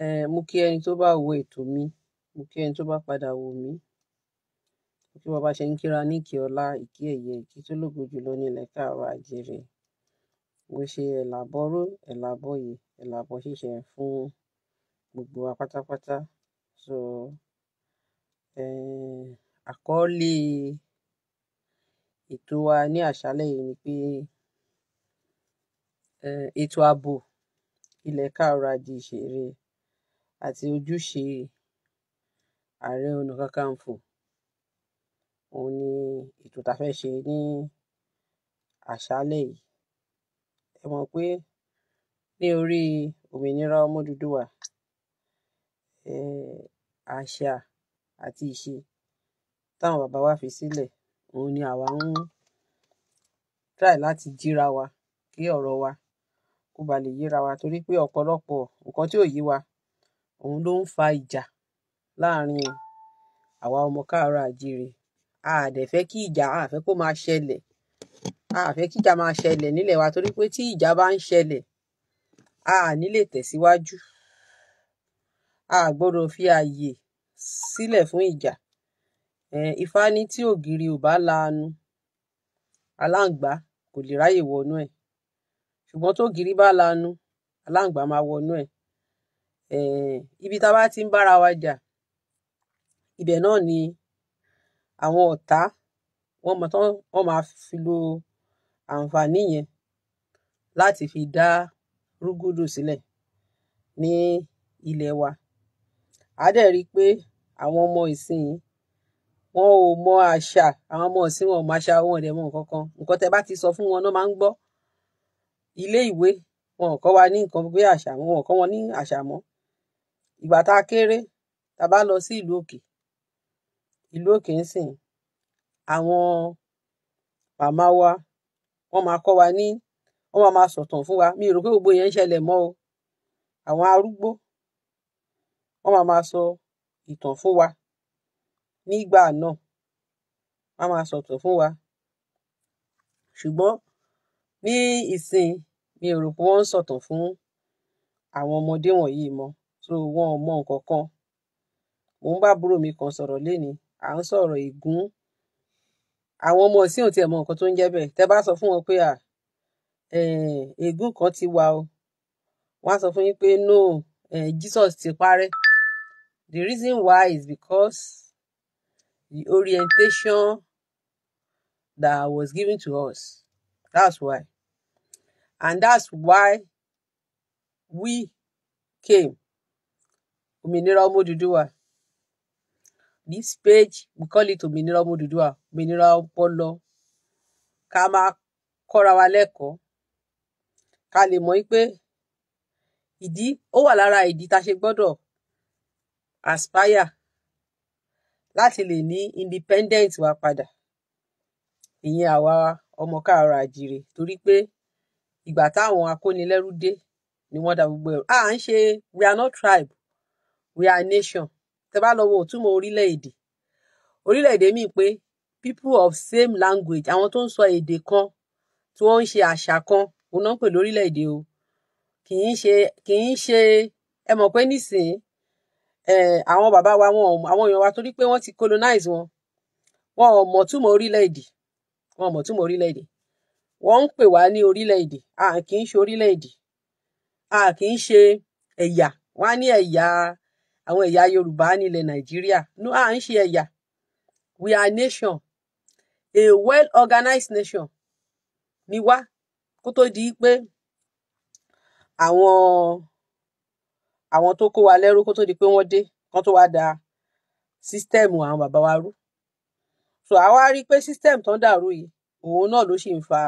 Mo kí ẹni tó bá wo ètò mi, mo kí ẹni tó bá padà wò mí. Mo kí bàbá ṣe ń kíra ní ìkí ọlá, ìkí ẹ̀yẹ, ìkí tó lógo jùlọ ní ilẹ̀ káàárọ̀ àjíire. Mo ṣe ẹ̀làbọ̀rú, ẹ̀làbọ̀yè, ẹ̀làbọ̀ ṣíṣe fún gbogbo wa pátápátá. So, àkọ́lé ètò wa ní àṣálẹ́ yìí ni pé ètò ààbò ilẹ̀ káàárọ̀ àjíire àti ojúṣe Ààrẹ Ọ̀nà Kakanfò. Òun ni ètò tá a fẹ́ ṣe ní àṣálẹ́ yìí. Ẹ mọ̀ pé ní orí òmìnira ọmọ Odùduwà, àṣà àti ìṣe táwọn bàbá wa fi sílẹ̀, òun ni àwa ń try láti jíra wa kí ọ̀rọ̀ wa kó ba lè yéra wa, torí pé ọ̀pọ̀lọpọ̀ nǹkan tí ò yé wa, òun ló ń fa ìjà láàrin àwa ọmọ káàárọ̀ àjíire. A dẹ̀ fẹ́ kí ìjà, a fẹ́ kó máa ṣẹlẹ̀, a fẹ́ kí ìjà máa ṣẹlẹ̀ nílẹ̀ wa, torí pé tí ìjà bá ń ṣẹlẹ̀, a ní lè tẹ̀síwájú. A gbọ́dọ̀ fi ààyè sílẹ̀ fún ìjà. Ifá ní tí ògiri ò bá lanu, aláǹgbá kò lè ráyè wọnú ẹ̀. Ṣùgbọ́n tógiri bá lanu, aláǹgbá máa wọnú ẹ̀. Ibi tá a bá ti ń bára wa jà, ibẹ̀ náà ni àwọn ọ̀tá wọ́n mọ̀ tán, wọ́n máa fi lo àǹfààní yẹn láti fi dá rúgúdù sílẹ̀ ní ilẹ̀ wa. A dẹ̀ rí i pé àwọn ọmọ ìsìnyí, wọn ò mọ àṣà. Àwọn ọmọ ìsìn, wọn ò mọ àṣà, wọn ò dẹ̀ mọ nǹkan kan. Nǹkan tẹ́ bá ti sọ fún wọn náà máa ń gbọ́. Ilé ìwé, wọn ò kọ́ wa ní nǹkan bí àṣà, wọn ò kọ́ wọn ní àṣà mọ́. Ìgbà tá a kéré, tá a bá lọ sí ìlú òkè, ìlú òkè ń sìn, àwọn màmá wa, wọ́n máa kọ́ wa ní, wọ́n máa máa sọ̀tàn fún wa. Mi ò rò pé gbogbo yẹn ń ṣẹlẹ̀ mọ́ o. Àwọn arúgbó, wọ́n máa máa sọ ìtàn fún wa nígbà náà, wọ́n máa sọ̀tàn fún wa. Ṣùgbọ́n ní ìsìn, mi ò rò pé wọ́n ń sọ̀tàn fún àwọn ọmọdé wọ̀nyí mọ́. So wọn ò mọ nǹkan kan. Mò ń bá àbúrò mi kan sọ̀rọ̀ lénìí, à ń sọ̀rọ̀ ègún. Àwọn ọmọ ìsìn ò tiẹ̀ mọ nǹkan tó ń jẹ́ bẹ́ẹ̀. Tẹ́ bá sọ fún wọn pé à ègún kan ti wà o, wọ́n á sọ fún yín pé no, Jesus ti parẹ́. The reason why is because the orientation that was given to us. That's why. And that's why we came. Òmìnira ọmọ Odùduwà. This page, we call it Òmìnira ọmọ Odùduwà, òmìnira ọpọlọ. Ká máa kọ́ra wa lẹ́kọ̀ọ́. Ká lè mọ̀ pé ìdí ó wà lára ìdí tá a ṣe gbọ́dọ̀ aspire láti lè ní independent wa padà. Ìyẹn àwa ọmọ káàárọ̀ àjíire, torí pé ìgbà táwọn akónilẹ́rú dé ni wọ́n dá gbogbo ẹ̀rù. À ń ṣe, we are not tribe, we are nation. Tẹ́ bá lọ wo ìtumọ̀ orílẹ̀-èdè, orílẹ̀-èdè mean pé people of same language, àwọn tó ń sọ èdè kan, tí wọ́n ń ṣe àṣà kan, òun náà ń pè lórílẹ̀-èdè o. Kì í ṣe, ẹ mọ̀ pé nísìnyí, àwọn bàbá wa, wọn, àwọn èèyàn wa, torí pé wọ́n ti colonize wọn, wọn ò mọ̀ túmọ̀ orílẹ̀-èdè, wọn ò mọ̀ túmọ̀ orílẹ̀-èdè. Wọ́n ń pè wá ní orílẹ̀-èdè. A kì í ṣe orílẹ̀-èdè, a kì í ṣe ẹ̀yà. Wọ́n á ní ẹ̀yà, àwọn ẹ̀yà Yorùbá nílẹ̀ Nàìjíríà. No, à ń ṣe ẹ̀yà. We are nation, a well organized nation ni wá kó tó di pé àwọn tó kó wa lẹ́rú, kó tó di pé wọ́n dé, kán tó wá da system àwọn bàbá wa rú. So àwa rí i pé system tó ń dàrú yìí, òun náà ló sì ń fa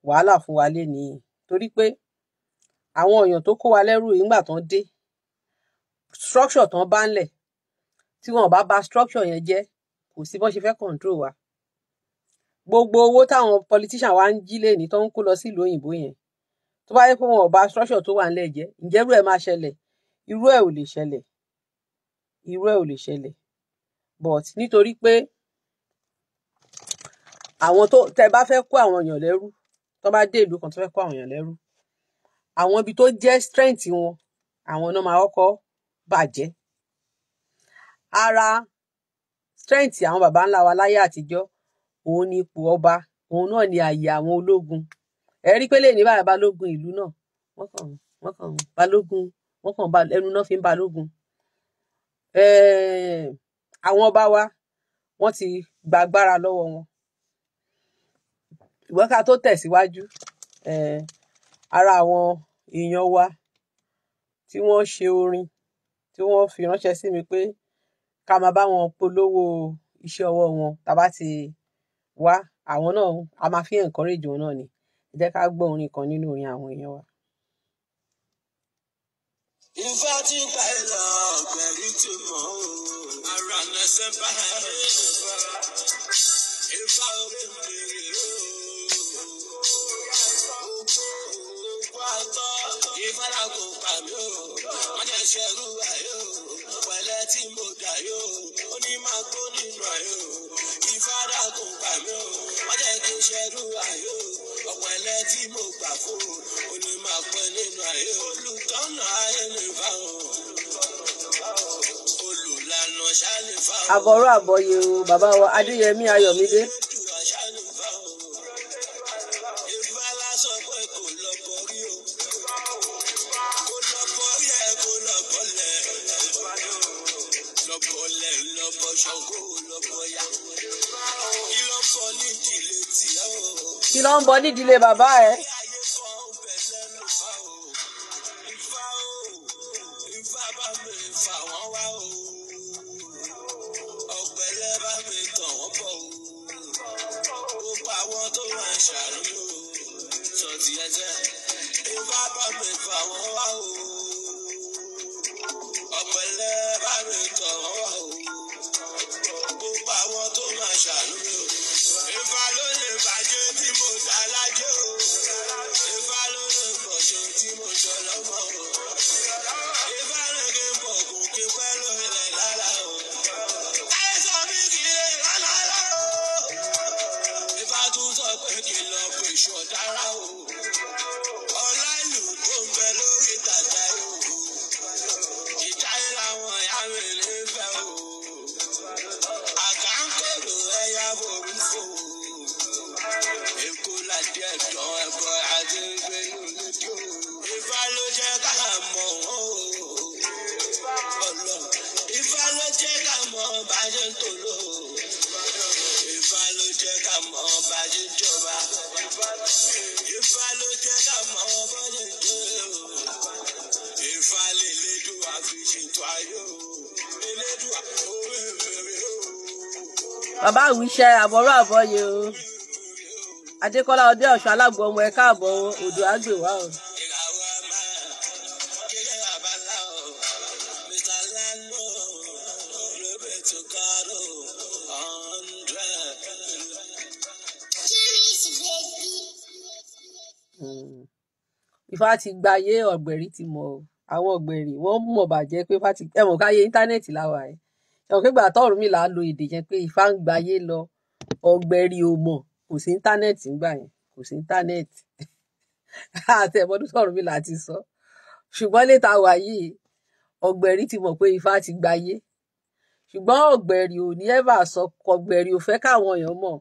wàhálà fún wa lénìí, torí pé àwọn èèyàn tó kó wa lẹ́rú yìí, ńgbà tán dé, structure tán bá ńlẹ̀, tí wọn ò bá bà structure yẹn jẹ́, kò sí bọ́n ṣe fẹ́ control wa. Gbogbo owó táwọn politician wa ń jí lénìí, tó ń kó lọ sílùú òyìnbó yẹn, tó bá yẹ pé wọn ò bà structure tó wà ńlẹ̀ jẹ́, ǹjẹ́ irú ẹ̀ máa ṣẹlẹ̀? Irú ẹ̀ ò lè ṣẹlẹ̀, irú ẹ̀ ò lè ṣẹlẹ̀. But nítorí pé àwọn tó, tẹ bá fẹ́ kó àwọn èèyàn lẹ́rú, tó bá dé ìlú kan tó fẹ́ kó àwọn èèyàn lẹ́rú, àwọn ibi tó jẹ́ strength wọn, àwọn náà máa kọ́kọ́ bàjẹ́. Ara strength àwọn baba ńlá wa láyé àtijọ́, òun ni ipò ọba, òun náà ni àyè àwọn ológun. Ẹ rí pé lè ní báyìí, balógun ìlú náà, wọ́n kàn balógun, wọ́n kàn ẹnu náà fi ń balógun. Àwọn ọba wa, wọ́n ti gba agbára lọ́wọ́ wọn. Ìwọ́n ká tó tẹ̀síwájú, ara àwọn èèyàn wa tí wọ́n ṣe orin tí wọ́n fi ránṣẹ́ sí mi pé ká máa bá wọn polówó iṣẹ́ ọwọ́ wọn, tá bá ti wá àwọn náà, a máa fi encourage wọn náà ni. Ẹ jẹ́ ká gbọ́ orin kan nínú orin àwọn èèyàn wa. Ifá ti gbà ẹ lọ, ọ̀gbẹ̀rì ti mọ̀ ó. Ara nẹsẹ̀ bá ẹ. Ifá orí mi rè ó. Ògbó ògbó àtọ́. Ifá làgò pa mí o. Wọ́n jẹ́ ṣẹ́rú ayé o. Pẹ̀lẹ́ tí mo dà yó. Ó ní máa kó nínú ayé o. Ifá làgò pa mí o. Wọ́n jẹ́ kí n ṣẹ́rú ayé o. Ọ̀pẹ̀lẹ́ tí mo gbà fún o. Ó ní máa pẹ́ nínú ayé o. Olùtọ́nà ayé lè fa o. Olùlànà ṣá lè fa o. Àbọ̀rọ̀ àbọ̀yè o, bàbá wa Adéyẹmí Ayọ̀mídé. Elédùà ṣá lè fa o. Ifá lásán pé kò lọ borí o. Kò lọ borí ẹ, kò lọ bọ́lẹ̀. Lọ bọ́lẹ̀, lọ bọ́ Ṣàngó, lọ bọ́yá. Kí ló bọ́ nídìílé tiẹ̀ o? Kí ló ń bọ nídìílé bàbá ẹ? Ayé kan ń bẹ lẹ́nu fa o. Ifá o, Ifá bá mi fà wọ́n wá o. Ọ̀pẹ̀lẹ̀ bá mi tàn wọ́n bọ̀ o. Gbogbo àwọn tó wà ń ṣàánú o. Sọ ti ẹsẹ̀. Ifá bá mi fà wọ́n wá o. Ọ̀pẹ̀lẹ̀ bá mi tàn wọ́n wá o. Gbogbo àwọn tó máa ṣàánú o. Ifá ló lè bàjẹ́ tí mo dá lájẹ́ o. Ifá ló lè bọ̀ṣọ tí mo sọ lọ́mọ o. Ifá ló kí n bọ̀ kò kí pẹ́ lórí ilẹ̀ lára o. Táyé sọ mí kì í lè lọ́nà lọ o. Ifá tún sọ pé kí n lọ pèsè ọ̀dára o. Ọlá ìlú tó ń bẹ lórí tàtà o. Ìjáyé làwọn ìyá mi lè fẹ́ o. Àkàǹkòrò ẹ̀yà borí fò. Èkó ládé ẹ̀dán ẹ̀bọ àti ìgbénu lójú. Ifá ló jẹ́ ká mọ̀ wọ́n o. Ọlọ́run. Ifá ló jẹ́ ká mọ̀ bá ṣe ń tòló. Ifá ló jẹ́ ká mọ̀ bá ṣe ń jọba. Ifá ló jẹ́ ká mọ̀ bá ṣe ń jẹ́ o. Ifá lè lédùá fi ṣètò ayé o. Elédùà orí mi o. Bàbá àwíṣẹ, àbọ̀rọ̀ àbọ̀yè o. Adékọ́lá ọdẹ ọ̀ṣun alágbó ọmọ, ẹ káàbọ̀ o. Odò àgbèwá o. Ìràwọ̀ máa kéré àbálá o. Mr. Lano, Roberto Caro, 100. Ifá ti gbayé, ọ̀gbẹ̀rì ti mọ̀ o. Àwọn ọ̀gbẹ̀rì wọ́n mọ̀ bàjẹ́ pé Ifá ti ẹ mọ̀ káyé íńtánẹ́ẹ̀tì láwa ẹ̀. Ẹ mọ̀ pé gbà tọ́rùn mi là á lo èdè yẹn pé Ifá ń gbayé lọ, ọ̀gbẹ̀rì ò mọ̀. Kò sí íńtánẹ́ẹ̀tì ńgbà yẹn, kò sí íńtánẹ́ẹ̀tì àti ẹ̀mọ́dún tọ́rùn mi là á ti sọ. Ṣùgbọ́n létà wà yìí, ọ̀gbẹ̀rì ti mọ̀ pé Ifá ti gbayé, ṣùgbọ́n ọ̀gbẹ̀rì ò ní ever sọ. Ọ̀gbẹ̀rì ò fẹ́ káwọn èèyàn mọ̀.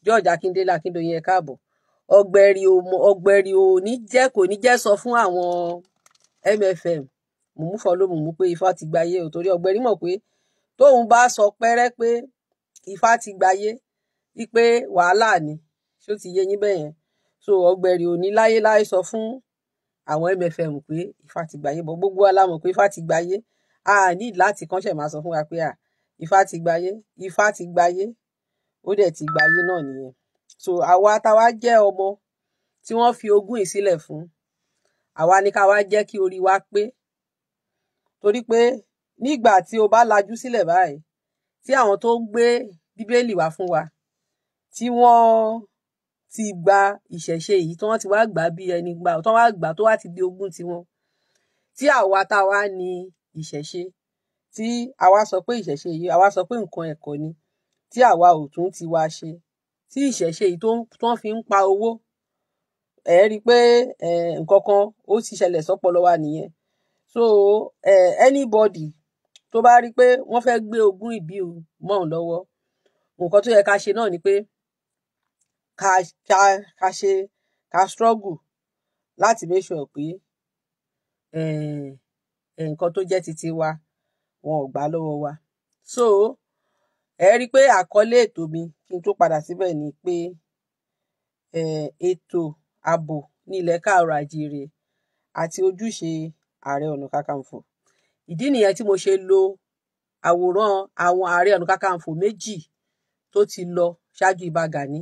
George Akíndélé Akíndóyin, ẹ káàbọ̀. Ọ̀gbẹ̀rì ò mọ̀, ọ̀gbẹ̀rì ò ní jẹ́, kò ní jẹ́ sọ fún àwọn MFM mùmú fọ́ ló mùmú pé Ifá ti gbayé o, torí ọ̀gbẹ̀rì mọ̀ pé tóun bá sọ pẹ́rẹ́ pé Ifá ti gbayé, wípé wàhálà ni. Ṣó ti yé yín bẹ́yẹn? So ọ̀gbẹ̀rì ò ní láyé láyé sọ fún àwọn MFM pé Ifá ti gbayé bọ̀. Gbogbo wa la mọ̀ pé Ifá ti gbayé. A ní láti kàn ṣẹ̀ máa sọ fún wa pé à Ifá ti gbayé. Ifá ti gbayé, ó dẹ̀ ti gbayé náà nìyẹn. So àwa táwa jẹ́ ọmọ tí wọ́n fi ogún yìí sílẹ̀ fún, àwa ní ká wá jẹ́ kí orí wa pé, torí pé nígbà tí o bá lajú sílẹ̀ báyìí, tí àwọn tó ń gbé Bíbélì wá fún wa, tí wọ́n ti gba ìṣẹ̀ṣe yìí, tí wọ́n ti wá gbà bí ẹni gbà, tí wọ́n wá gbà tó wá ti di ogún tiwọn, tí àwa táwa ní ìṣẹ̀ṣe, tí àwa sọ pé ìṣẹ̀ṣe yìí, àwa sọ pé nǹkan ẹ̀kọ́ ni, tí àwa ò tún ti wá ṣe, tí ìṣẹ̀ṣe yìí tó ń fi ń pa owó, ẹ rí i pé nǹkan kan ó ti ṣẹlẹ̀ sọ́pọlọ wa nìyẹn. So anybody tó bá rí pé wọ́n fẹ́ gbé ogún ìbí mọ́ òun lọ́wọ́, nǹkan tó yẹ ká ṣe náà ni pé ká ká ká ṣe ká struggle láti make sure pé nǹkan tó jẹ́ titi wa, wọn ò gbà lọ́wọ́ wa. So ẹ rí i pé àkọlé ètò mi, kí n tó padà síbẹ̀, ni pé ètò ààbò ní ilẹ̀ káàárọ̀ àjíire àti ojúṣe Ààrẹ Ọ̀nà Kakanfò. Ìdí nìyẹn tí mo ṣe lo àwòrán àwọn Ààrẹ Ọ̀nà Kakanfò méjì tó ti lọ ṣáájú Ìbà Gani.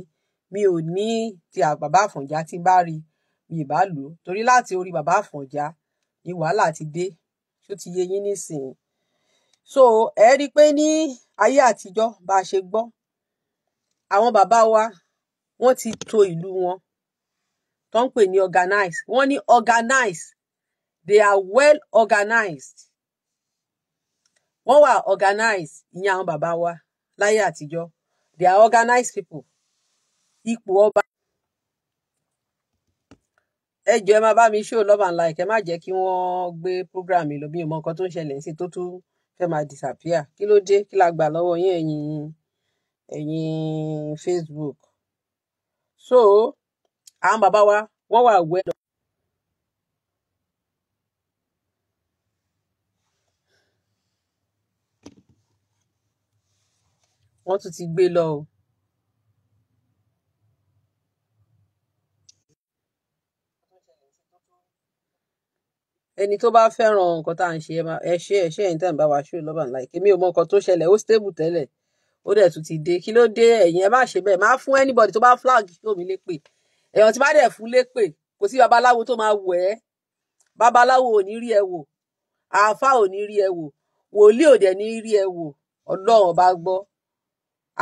Mi ò ní ti bàbá Àfọ̀njá, tí n bá rí mi ì bá lò ó, torí láti orí bàbá Àfọ̀njá ni wàhálà ti dé. Ṣó ti yé yín nísìnyí? So ẹ rí i pé ní ayé àtijọ́, bá a ṣe gbọ́, àwọn bàbá wa, wọ́n ti tò ìlú wọn tó ń pè ní organize. Wọ́n ní organize, they are well organized, wọ́n wà organized. Ìyẹn àwọn bàbá wa láyé àtijọ́, they are organized people. Ipò ọba, ẹ jọ̀ọ́, ẹ máa bá mi show love and like. Ẹ má jẹ́ kí wọ́n gbé program mi lọ. Bí mo mọ nǹkan tó ń ṣẹlẹ̀ sí, tó tún fẹ́ máa disappear. Kí ló dé? Kí la gbà lọ́wọ́ yín, ẹ̀yin Facebook? So àwọn bàbá wa, wọ́n wà well. Wọ́n tún ti gbé lọ o. Ẹni tó bá fẹ́ràn nǹkan tá à ń ṣe, ẹ ṣe, ẹ ṣe. Ẹ̀yin tẹ́ ń bá wa show love and like, èmi ò mọ nǹkan tó ṣẹlẹ̀. Ó stable tẹ́lẹ̀, ó dẹ̀ tún ti dé. Kí ló dé? Ẹ̀yin ẹ má ṣe bẹ́ẹ̀. Má fún anybody tó bá flag show mi lépè. Èèyàn tí bá dẹ̀ fún lépè, kò sí babaláwo tó máa wẹ̀ ẹ́. Babaláwo ò ní rí ẹ wò, àáfàá ò ní rí ẹ wò, wòlíì ò dẹ̀ ní rí ẹ wò. Ọlọ́run ọba gbọ́.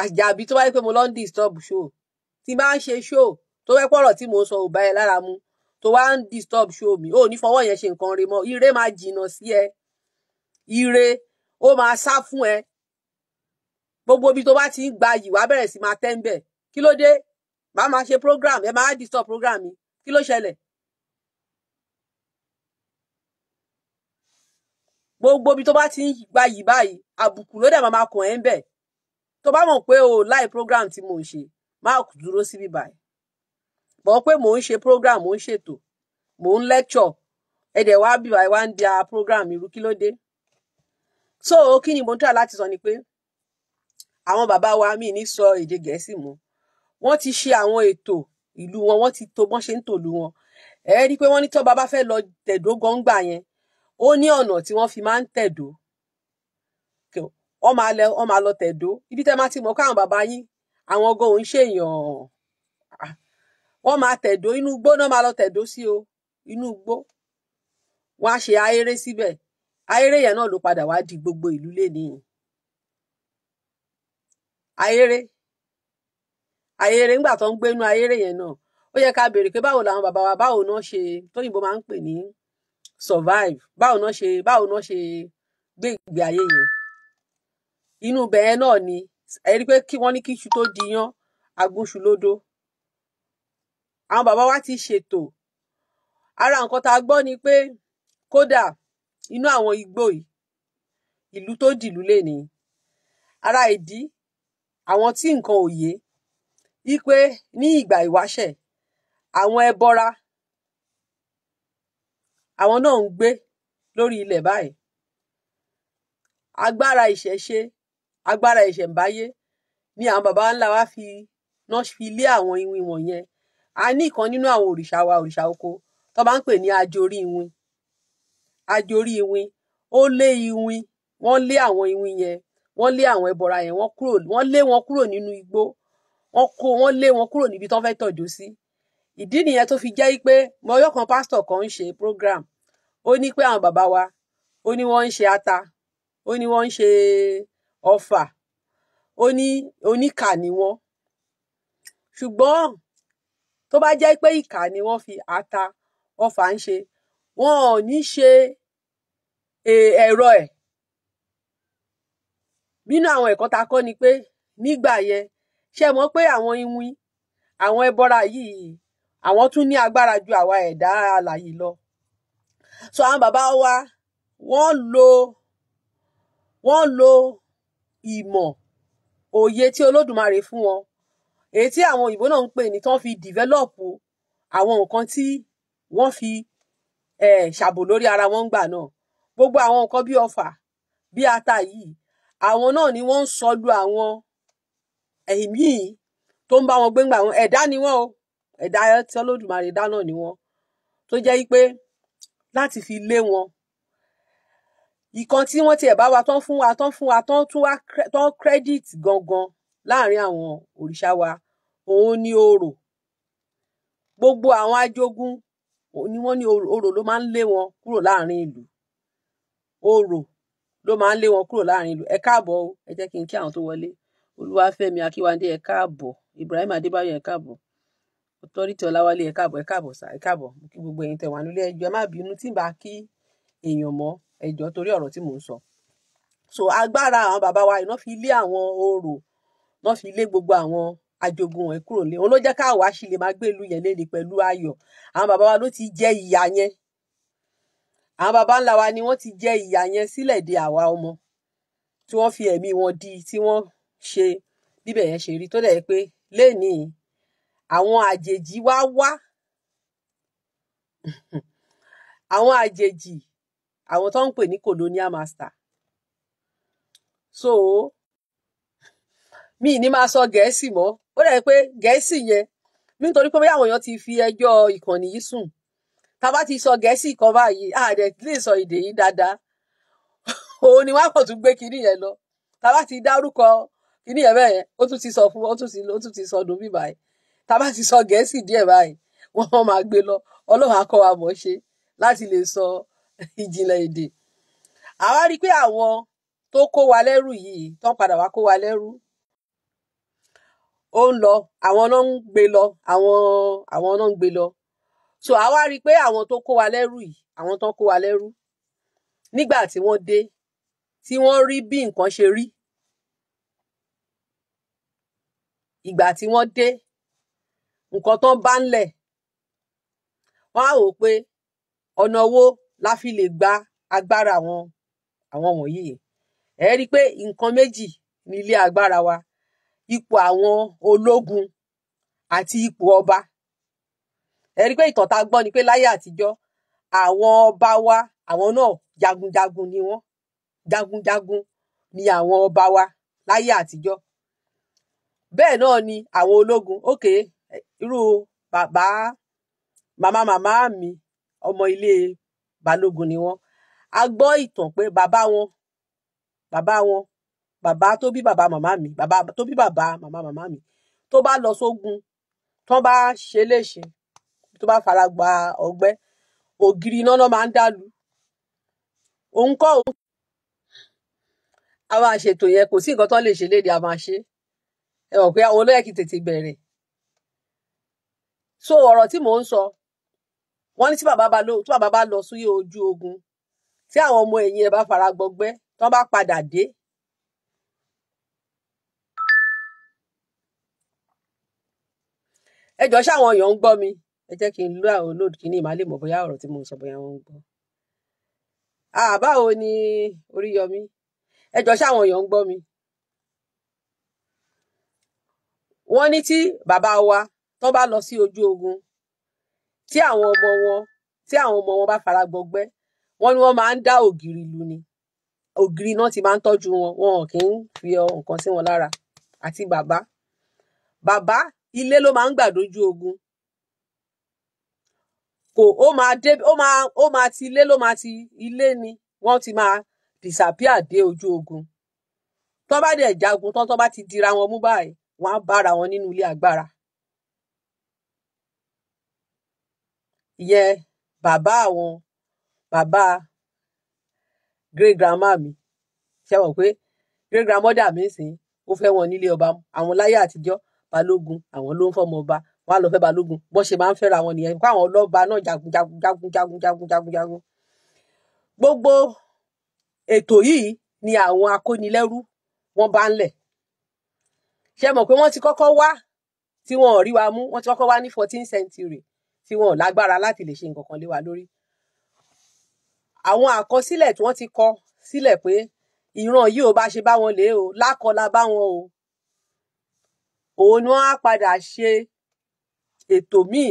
Àjàbí tó bá yẹ pé mo lọ ń disturb show, tí bá ń ṣe show, tó fẹ́ pọ̀rọ̀ tí mò ń sọ ò bá ẹ lára mu, tó wá ń disturb show mi, ò ní fọwọ́ yẹn ṣe nǹkan rẹ mọ́. Ire máa jìnnà sí ẹ, ire ó máa sá fún ẹ. Gbogbo ibi tó bá ti ń gba yìí, wàá bẹ̀rẹ̀ sí máa tẹ́ ń bẹ̀. Kí ló dé? Màá máa ṣe program, ẹ máa disturb program mi. Kí ló ṣẹlẹ̀? Gbogbo ibi tó bá ti ń gba yìí báyìí, àbùkù ló dẹ̀ máa máa kàn ẹ́ ń bẹ̀. Tó bá mọ̀ pé o láì program tí mò ń ṣe, má dúró síbí báyìí. Bọ́ pé mò ń ṣe program, mò ń ṣètò, mò ń lecture, ẹ dẹ̀ wá bí wá ń da program irú. Kí ló dé? So kí ni mo ń try láti sọ ni pé àwọn bàbá wa, mi ní sọ èdè Gẹ̀ẹ́sì mọ́, wọ́n ti ṣe àwọn ètò ìlú wọn, wọ́n ti tò bọ́n ṣe ń tòlú wọn. Ẹ rí i pé wọ́n ní tọ́ba bá fẹ́ lọ tẹ̀dó gọ́ngbà yẹn, ó ní ọ̀nà tí wọ́n fi máa ń tẹ̀dó. Wọ́n máa lọ tẹ̀dó. Ibi tẹ́ máa ti mọ̀ káwọn bàbá yín, àwọn ọgọ́ òun ṣèyàn, wọ́n máa tẹ̀dó inú igbó náà, máa lọ tẹ̀dó sí o. Inú igbó, wọ́n á ṣe ahéré síbẹ̀. Ahéré yẹn náà ló padà wá di gbogbo ìlú lénìí. Ahéré, ahéré, ńgbà tó ń gbénú ahéré yẹn náà, ó yẹ ká béèrè pé báwo làwọn bàbá wa, báwo náà ṣe, tóyìnbó máa ń pè ní survive, báwo náà ṣe gbé ìgbé ayé yẹn. Inú bẹ̀yẹn náà ni ẹ rí i pé kí wọ́n ní kí iṣu tó di yán, agúnṣu lódó. Àwọn bàbá wa ti ṣètò. Ara nǹkan tá a gbọ́ ni pé kódà inú àwọn igbó yìí, ìlú tó dìlú lénìí, ara ìdí àwọn tí nǹkan ò yé wípé ní ìgbà ìwáṣẹ̀, àwọn ẹbọra, àwọn náà ń gbé lórí ilẹ̀ báyìí. Agbára ìṣẹ̀ṣe, agbára ìṣẹ̀ǹbáyé ni àwọn baba ńlá wa fi náà fi lé àwọn iwin wọ̀nyẹn. A ní ìkan nínú àwọn òrìṣà wa, òrìṣà oko, tó bá ń pè ní ajorí iwin. Ajorí iwin, ó lé iwin, wọ́n lé àwọn iwin yẹn, wọ́n lé àwọn ẹbọra yẹn, wọ́n kúrò, wọ́n lé wọn kúrò nínú igbó, wọ́n kó wọ́n lé wọn kúrò níbi tó fẹ́ tọ̀dó sí. Ìdí nìyẹn tó fi jẹ́ pé mọyọ́ kan, pásítọ̀ kan ń ṣe program, ó ní pé àwọn bàbá wa, ó ní wọ́n ń ṣe ata, ó ní wọ́n ń ṣe ọfà, ó ní oníkà ni wọ́n. Ṣùgbọ́n tó bá jẹ́ pé ìkà ni wọ́n fi ata, ọfà ń ṣe, wọn ò ní ṣe ẹ̀rọ ẹ̀. Nínú àwọn ẹ̀kọ́ tá a kọ́ ni pé nígbà yẹn, ṣé mọ̀ pé àwọn iwin, àwọn ẹbọra yìí, àwọn tún ní agbára ju àwa ẹ̀dá alààyè lọ. So àwọn bàbá wa Wọ́n lo ìmọ̀ òye tí Olódùmarè fún wọn, èyí tí àwọn òyìnbó náà ń pè ní tán fi develop àwọn nǹkan tí wọ́n fi ṣàbò lórí ara wọn gbà náà. Gbogbo àwọn nǹkan bí ọfà, bí ata yìí, àwọn náà ni wọ́n ń sọ lu àwọn ẹ̀mí tó ń bá wọn gbé ńgbà wọn. Ẹ̀dá ni wọ́n o, ẹ̀dá tí Olódùmarè dá náà ni wọ́n, tó jẹ́ pé láti fi lé wọn. Ìkan tí wọ́n tiẹ̀ bá wa tán fún wa, tán fún wa, tán tún wá tán credit gangan láàrin àwọn òrìṣà wa, òun ni orò. Gbogbo àwọn ajogun ni wọ́n ní orò ló máa ń lé wọn kúrò láàrin ìlú. Orò ló máa ń lé wọn kúrò láàrin ìlú. Ẹ káàbọ̀ o. Ẹ jẹ́ kí n kí àwọn tó wọlé. Olúwàfẹ́mi Akínwándé, ẹ káàbọ̀. Ibrahim Adébáyọ̀, ẹ káàbọ̀. Authority Ọláwálé, ẹ káàbọ̀, ẹ káàbọ̀ sà, ẹ káàbọ̀. Mo kí gbogbo ẹ̀yin tẹ́ wà nílé. Ẹ jọ̀ọ́, ẹ má bínú tí n bá kí èèyàn mọ́. Ẹ jọ̀ọ́, torí ọ̀rọ̀ tí mò ń sọ. So agbára àwọn bàbá wa iná fi lé àwọn orò náà, fi lé gbogbo àwọn ajogun wọn kúrò nílé. Òun ló jẹ́ káwa sì lè máa gbé ìlú yẹn léde pẹ̀lú ayọ̀. Àwọn bàbá wa ló ti jẹ ìyà yẹn. Àwọn bàbá ńlá wa ni wọ́n ti jẹ ìyà yẹn sílẹ̀ de àwa ọmọ, tí wọ́n fi ẹ̀mí wọn di, tí wọ́n ṣe bíbẹ̀ yẹn ṣe rí, tó dẹ̀ pé lénìí àwọn àjèjì wá wá, àwọn àjèjì, àwọn tó ń pè ní colonial master. So mi ní máa sọ Gẹ̀ẹ́sì mọ́. Ó dẹ̀ pé Gẹ̀ẹ́sì yẹn, nítorí pé bóyá àwọn èèyàn ti fi ẹjọ́ ìkànnì yìí sùn, tá a bá ti sọ Gẹ̀ẹ́sì kan báyìí, a dẹ̀ lè sọ èdè yìí dáadáa, òun ni wọ́n kàn tún gbé kinní yẹn lọ. Tá a bá ti dárúkọ kinní yẹn bẹ́ẹ̀ yẹn, ó tún ti sọ fún, ó tún ti sọ dùn bí báyìí. Tá a bá ti sọ Gẹ̀ẹ́sì díẹ̀ báyìí, wọ́n máa gbé lọ. Ọlọ́run á kọ́ wa mọ̀ ṣe láti lè sọ ìjìnlẹ̀ èdè. Àwa rí i pé àwọn tó kó wa lẹ́rù yìí, tó ń padà wá kó wa lẹ́rù, ó ń lọ, àwọn náà ń gbé lọ, àwọn náà ń gbé lọ. So àwa rí i pé àwọn tó kó wa lẹ́rù yìí, àwọn tó kó wa lẹ́rù, nígbà tí wọ́n dé, tí wọ́n rí bí nǹkan ṣe rí, ìgbà tí wọ́n dé, nǹkan tó ń bá ńlẹ̀, wọ́n á wò ó pé ọ̀nà wo la fi lè gba agbára àwọn wọ̀nyí. Ẹ rí i pé nǹkan méjì ní ilé agbára wa: ipò àwọn ológun àti ipò ọba. Ẹ rí i pé ìtàn tá a gbọ́ ni pé láyé àtijọ́, àwọn ọba wa, àwọn náà jagunjagun ni wọ́n. Jagunjagun ni àwọn ọba wa láyé àtijọ́. Bẹ́ẹ̀ náà ni àwọn ológun. Ókè, irú bàbá màmá màmá mi, ọmọ ilé balógun ni wọ́n. A gbọ́ ìtàn pé bàbá wọn, bàbá wọn, bàbá tó bí bàbá màmá mi, bàbá tó bí bàbá màmá màmá mi, tó bá lọ sógun, tó bá ṣe léṣe, tó bá fara gba ọgbẹ́, ògiri iná náà máa ń dàlú. Òun kọ́ òun a máa ṣètò yẹn. Kò sí nǹkan tó lè ṣe léde, a máa ṣe. Ẹ mọ̀ pé àwọn olóyè kì í tètè bẹ̀rẹ̀. So ọ̀rọ̀ tí mò ń sọ, wọ́n ní tí bàbá bá lọ sí ojú ogun, tí àwọn ọmọ ẹ̀yìn ẹ̀ bá fara gbọgbẹ́, tí wọ́n bá padà dé, ẹ jọ̀ọ́, ṣáwọn èèyàn ń gbọ́ mi? Ẹ jẹ́ kí n lo àwọn load kìíní, màá lè mọ̀ bóyá ọ̀rọ̀ tí mò ń sọ, bóyá wọ́n ń gbọ́. Ah, báwo ni Oríyọmí? Ẹ jọ̀ọ́, ṣáwọn èèyàn ń gbọ́ mi? Wọ́n ní tí bàbá wa tó bá lọ sí ojú ogun, tí àwọn ọmọ wọn bá fara gbọgbẹ́, wọ́n ní wọ́n máa ń dá ògiri lu ni. Ògiri náà ti máa ń tọ́jú wọn, wọn kì í fi nǹkan sí wọn lára. Àti bàbá bàbá, ilé ló máa ń gbà dójú ogun. Kò ó máa dé, ó máa ti ilé ló máa ti ilé ni wọ́n ti máa disappear dé ojú ogun. Tó bá dẹ̀ jagun tán, tó bá ti dira wọn mú báyìí, wọ́n á bára wọn nínú ilé agbára. Ìyẹn bàbá àwọn bàbá great grandma mi. Ṣe mọ̀ pé great grandmother mi sìn, ó fẹ́ wọn nílé ọba. Àwọn láyé àtijọ́, balógun àwọn ló ń fọmọ ọba, wọn á lọ fẹ́ balógun. Bọ́n ṣe máa ń fẹ́ra wọn nìyẹn, kó àwọn ọlọ́ba náà jagun jagun jagun jagun jagun jagun jagun. Gbogbo ètò yìí ni àwọn akónilẹ́rú wọn bá ń lẹ̀. Ṣe mọ̀ pé wọ́n ti kọ́kọ́ wá tí wọn ò rí wa mú? Wọ́n ti kọ́kọ́ wá ní 14th century tí wọn ò lágbára láti lè ṣe nǹkan kan lé wa lórí. Àwọn àkọsílẹ̀ tí wọ́n ti kọ sílẹ̀ pé ìran yìí ò bá ṣe bá wọn lé o, lákọlà bá wọn o, òun ni wọ́n á padà ṣe ètò míì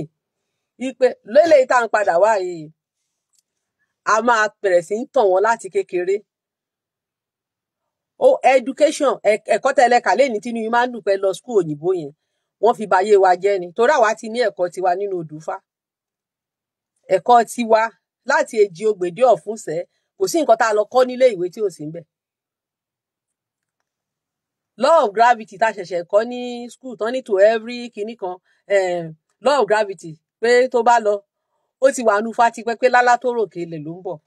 wípé lélẹ́yìí tá à ń padà wá yìí, a máa bẹ̀rẹ̀ sí ń tàn wọ́n láti kékeré. Ó education, ẹ̀kọ́ tẹ́lẹ̀ kà lẹ́ni tí inú yín máa ń dùn pé lọ school òyìnbó yẹn, wọ́n fi bayé wa jẹ́ ni. Torí àwa ti ní ẹ̀kọ́ tiwa nínú odùfá, ẹ̀kọ́ tiwa láti èjì ogbèdé ọ̀fúnṣẹ́, kò sí nǹkan tá a lọ kọ́ nílé ìwé tí ò sí ńbẹ̀. Law of gravity tá a ṣẹ̀ṣẹ̀ kọ́ ní school tán ní to every kinní kan, law of gravity pé tó bá lọ, ó ti wà nù fá tipẹ́ pé lálá tó ròkè ilẹ̀ ló ń bọ̀.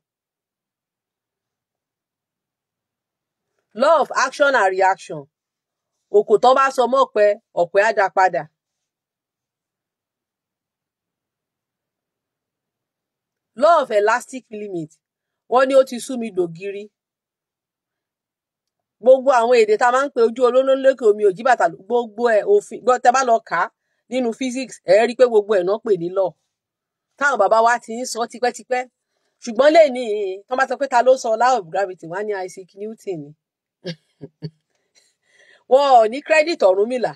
Law of action and reaction, òkò tó bá sọ mọ́pẹ, ọ̀pẹ á dá padà. Law of elastic limit, wọ́n ní ó ti sú mi dògiri. Gbogbo àwọn èdè tá a máa ń pe ojú olóló lókè omi òjì bàtà, gbogbo ẹ̀ òfin gbọ́ tẹ́ bá lọ kà á nínú physics, ẹ rí i pé gbogbo ẹ̀ náà pè ní law táwọn bàbá wa ti ń sọ tipẹ́tipẹ́. Ṣùgbọ́n lẹ́ni tó bá sọ pé ta ló sọ law of gravity, wọ́n á ní Isaac Newton ni. Wọn ò ní credit Ọ̀rúnmìlà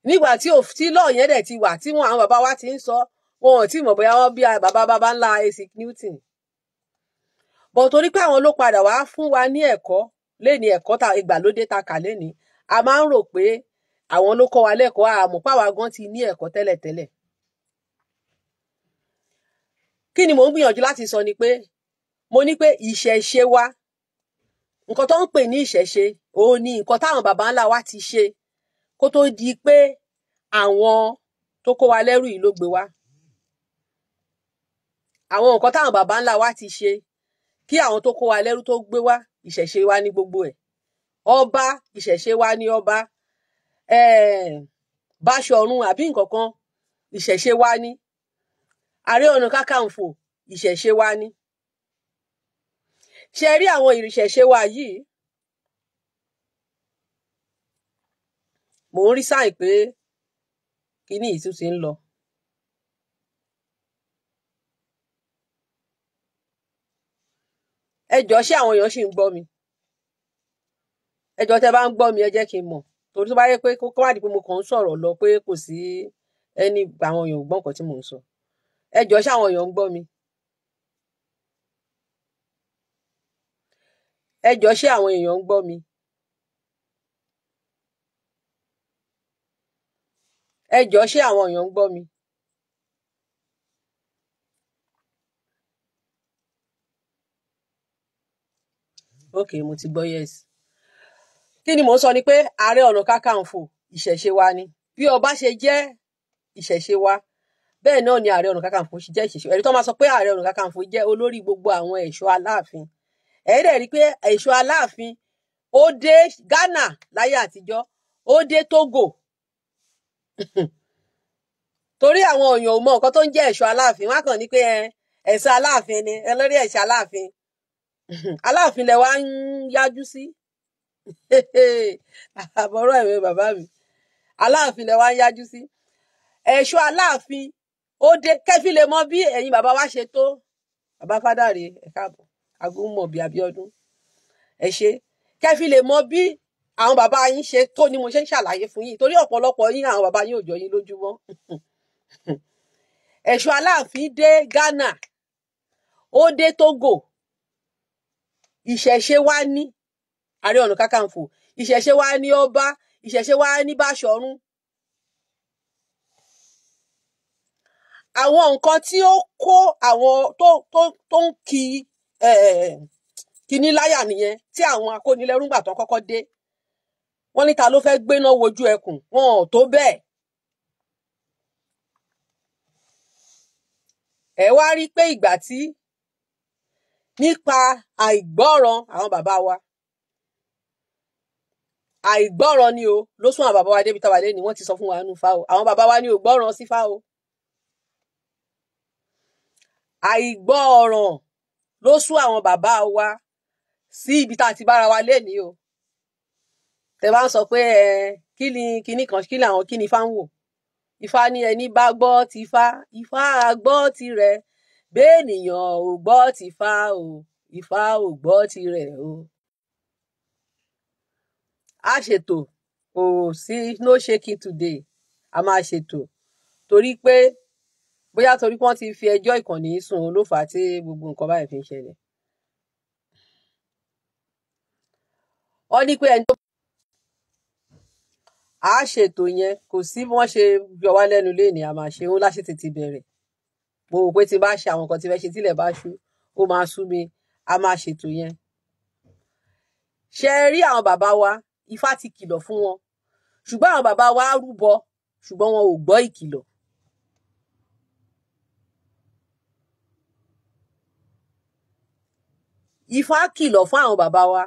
nígbà tí tí law yẹn dẹ̀ ti wà tí wọn àwọn bàbá wa ti ń sọ, wọn ò tí mọ̀ bóyá wọ́n bí bàbá bàbá ńlá Isaac Newton. Bọ̀ torí pé àwọn ló padà wá fún wa ní ẹ̀kọ́ léni, ẹ̀kọ́ ta ìgbàlódé ta kà léni, a máa ń rò pé àwọn ló kọ́ wa lẹ́kọ̀ọ́, àmọ́ pàwa gan ti ní ẹ̀kọ́ tẹ́lẹ̀tẹ́lẹ̀. Kí ni mò ń gbìyànjú láti sọ ni pé mo ní pé ìṣẹ̀ṣe wa, nǹkan tó ń pè ní ìṣẹ̀ṣe òun ni nǹkan táwọn baba ńlá wa ti ṣe kó tó di pé àwọn tó kó wa lẹ́rù yìí ló gbé wa. Àwọn nǹkan táwọn baba ńlá wa ti ṣe kí àwọn tó kó wa lẹ́rú tó gbé wá, ìṣẹ̀ṣe wa ní gbogbo ẹ̀. Ọba, ìṣẹ̀ṣe wa ní ọba, Báṣọ̀run àbí nǹkan kan, ìṣẹ̀ṣe wa ní. Ààrẹ Ọ̀nà Kakanfò, ìṣẹ̀ṣe wa ní. Ṣe rí àwọn ìṣẹ̀ṣe wa yìí, mò ń rí sáì pé kíní yìí tún ti ń lọ. Ẹ jọ̀ọ́, ṣé àwọn èèyàn ṣì ń gbọ́ mi? Ẹ jọ̀ọ́, tẹ́ bá ń gbọ́ mi, ẹ jẹ́ kí n mọ̀, torí tó bá yẹ pé kó wá di pé mo kàn ń sọ̀rọ̀ lọ pé kò sí ẹni, àwọn èèyàn ò gbọ́ nǹkan tí mò ń sọ. Ẹ jọ̀ọ́, ṣé àwọn èèyàn ń gbọ́ mi? Ẹ jọ̀ọ́, ṣé àwọn èèyàn ń gbọ́ mi? Ẹ jọ̀ọ́, ṣé àwọn èèyàn ń gbọ́ mi? Ok, mo ti gbọ́ yes. Kí ni mò ń sọ ni pé Ààrẹ Ọ̀nà Kakanfò, ìṣẹ̀ṣe wa ni. Bí ọba ṣe jẹ́ ìṣẹ̀ṣe wa, bẹ́ẹ̀ náà ni Ààrẹ Ọ̀nà Kakanfò ṣe jẹ́ ìṣẹ̀ṣe. Ẹ̀rí tó máa sọ pé Ààrẹ Ọ̀nà Kakanfò jẹ́ olórí gbogbo àwọn ẹ̀ṣọ́ aláàfin, ẹ̀ dẹ̀ rí pé ẹ̀ṣọ́ aláàfin ó dé Ghana láyé àtijọ́, ó dé Togo, torí àwọn èèyàn ò mọ nǹkan tó ń jẹ́ ẹ̀ṣọ́ aláàfin. Wọn á kàn ní pé ẹ̀ṣọ́ aláàfin ni olórí ẹ̀ṣọ́ aláàfin. Aláàfin lẹ wá ń yájú sí, àbọ̀rọ̀ ẹ̀mí bàbá mi, aláàfin lẹ wá ń yájú sí. Ẹ̀ṣọ́ aláàfin ó dé kẹ́fí lè mọ bí ẹ̀yin bàbá wa ṣe tó. Bàbá fádàrè, ẹ káàbọ̀, agúnmọ̀bí Abíọ́dún, ẹ ṣe kẹ́fí lè mọ bí àwọn bàbá yín ṣe tó ni mo ṣe ń ṣàlàyé fún yín, torí ọ̀pọ̀lọpọ̀ yín àwọn bàbá yín ò jọ yín lójúmọ́. Ẹ̀ṣọ́ aláàfin dé Ghana, ó dé Togo. Ìṣẹ̀ṣe wa ní Ààrẹ Ọ̀nà Kakanfò, ìṣẹ̀ṣe wa ní ọba, ìṣẹ̀ṣe wa ní Báṣọ̀run. Àwọn nǹkan tí ó kó àwọn tó ń ki kíní láyà nìyẹn tí àwọn akónilẹ́rú gbà tán kọ́kọ́ dé. Wọ́n ní ta ló fẹ́ gbéná wojú ẹkùn, wọn ò tó bẹ́ẹ̀. Ẹ wá rí pé ìgbà tí nípa àìgbọ́ràn àwọn bàbá wa, àìgbọ́ràn ni o ló sún àwọn bàbá wa débi táwa lé ní. Wọ́n ti sọ fún wa nù fá o, àwọn bàbá wa ní ò gbọ́ràn sí fá o. Àìgbọ́ràn ló sún àwọn bàbá wa sí ibi tá a ti bára wa lénìí o. Tẹ bá ń sọ pé ẹ kí ni kinní kan, kí ni àwọn kí ni ifá ń wò, ifá ní ẹni bá gbọ́ ti ifá, ifá gbọ́ tirẹ̀, Béènìyàn ò gbọ́ tìfá o, Ifá ò gbọ́ tirẹ̀ o. A ṣètò, kò sí no shaking today. A máa ṣètò torí pé bóyá torí pé wọ́n ti fi ẹjọ́ ìkànnì sùn ló fà á tí gbogbo nǹkan báyìí fi ń ṣẹlẹ̀. Wọ́n ní pé ẹni tó a ṣètò yẹn, kò sí bí wọ́n ṣe yọ wá lẹ́nu lénìí, a máa ṣe òun láṣẹ tètè bẹ̀rẹ̀. Mo rò pé tí bá ṣe àwọn nǹkan tí fẹ́ ṣe tílẹ̀ bá ṣú, ó máa sú mi. A máa ṣètò yẹn. Ṣe rí àwọn bàbá wa, Ifá ti kìlọ̀ fún wọn, ṣùgbọ́n àwọn bàbá wa rúbọ, ṣùgbọ́n wọn ò gbọ́ ìkìlọ̀. Ifá kìlọ̀ fún àwọn bàbá wa,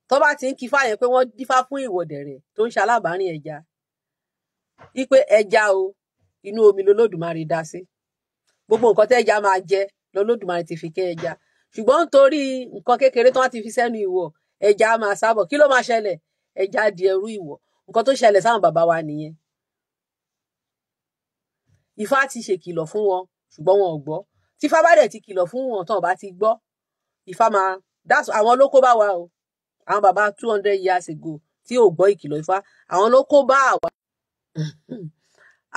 tó bá ti ń kífá yẹn pé wọ́n dífá fún ìwọ̀dẹ̀rẹ̀ tó ń ṣe alábàárìn ẹja, wípé ẹja o, inú omi lolódùmarè dá sí, gbogbo nǹkan tẹ́ja máa jẹ lolódùmarè ti fi kẹ́ ẹja, ṣùgbọ́n nítorí nǹkan kékeré tó wọ́n ti fi sẹ́nu ìwọ̀, ẹja máa sábọ̀. Kí ló máa ṣẹlẹ̀? Ẹja di ẹrú ìwọ̀. Nǹkan tó ṣẹlẹ̀ sáwọn bàbá wa nìyẹn. Ifá ti ṣèkìlọ̀ fún wọn, ṣùgbọ́n wọn ò gbọ́. Tí Ifá bá dẹ̀ ti kìlọ̀ fún wọn tán, bá ti gbọ́, Ifá máa that's àwọn ló kó bá wa o. Àwọn bàbá 200 years ago tí ò gbọ́ ìkìlọ̀ Ifá, àwọn ló kó bá àwa.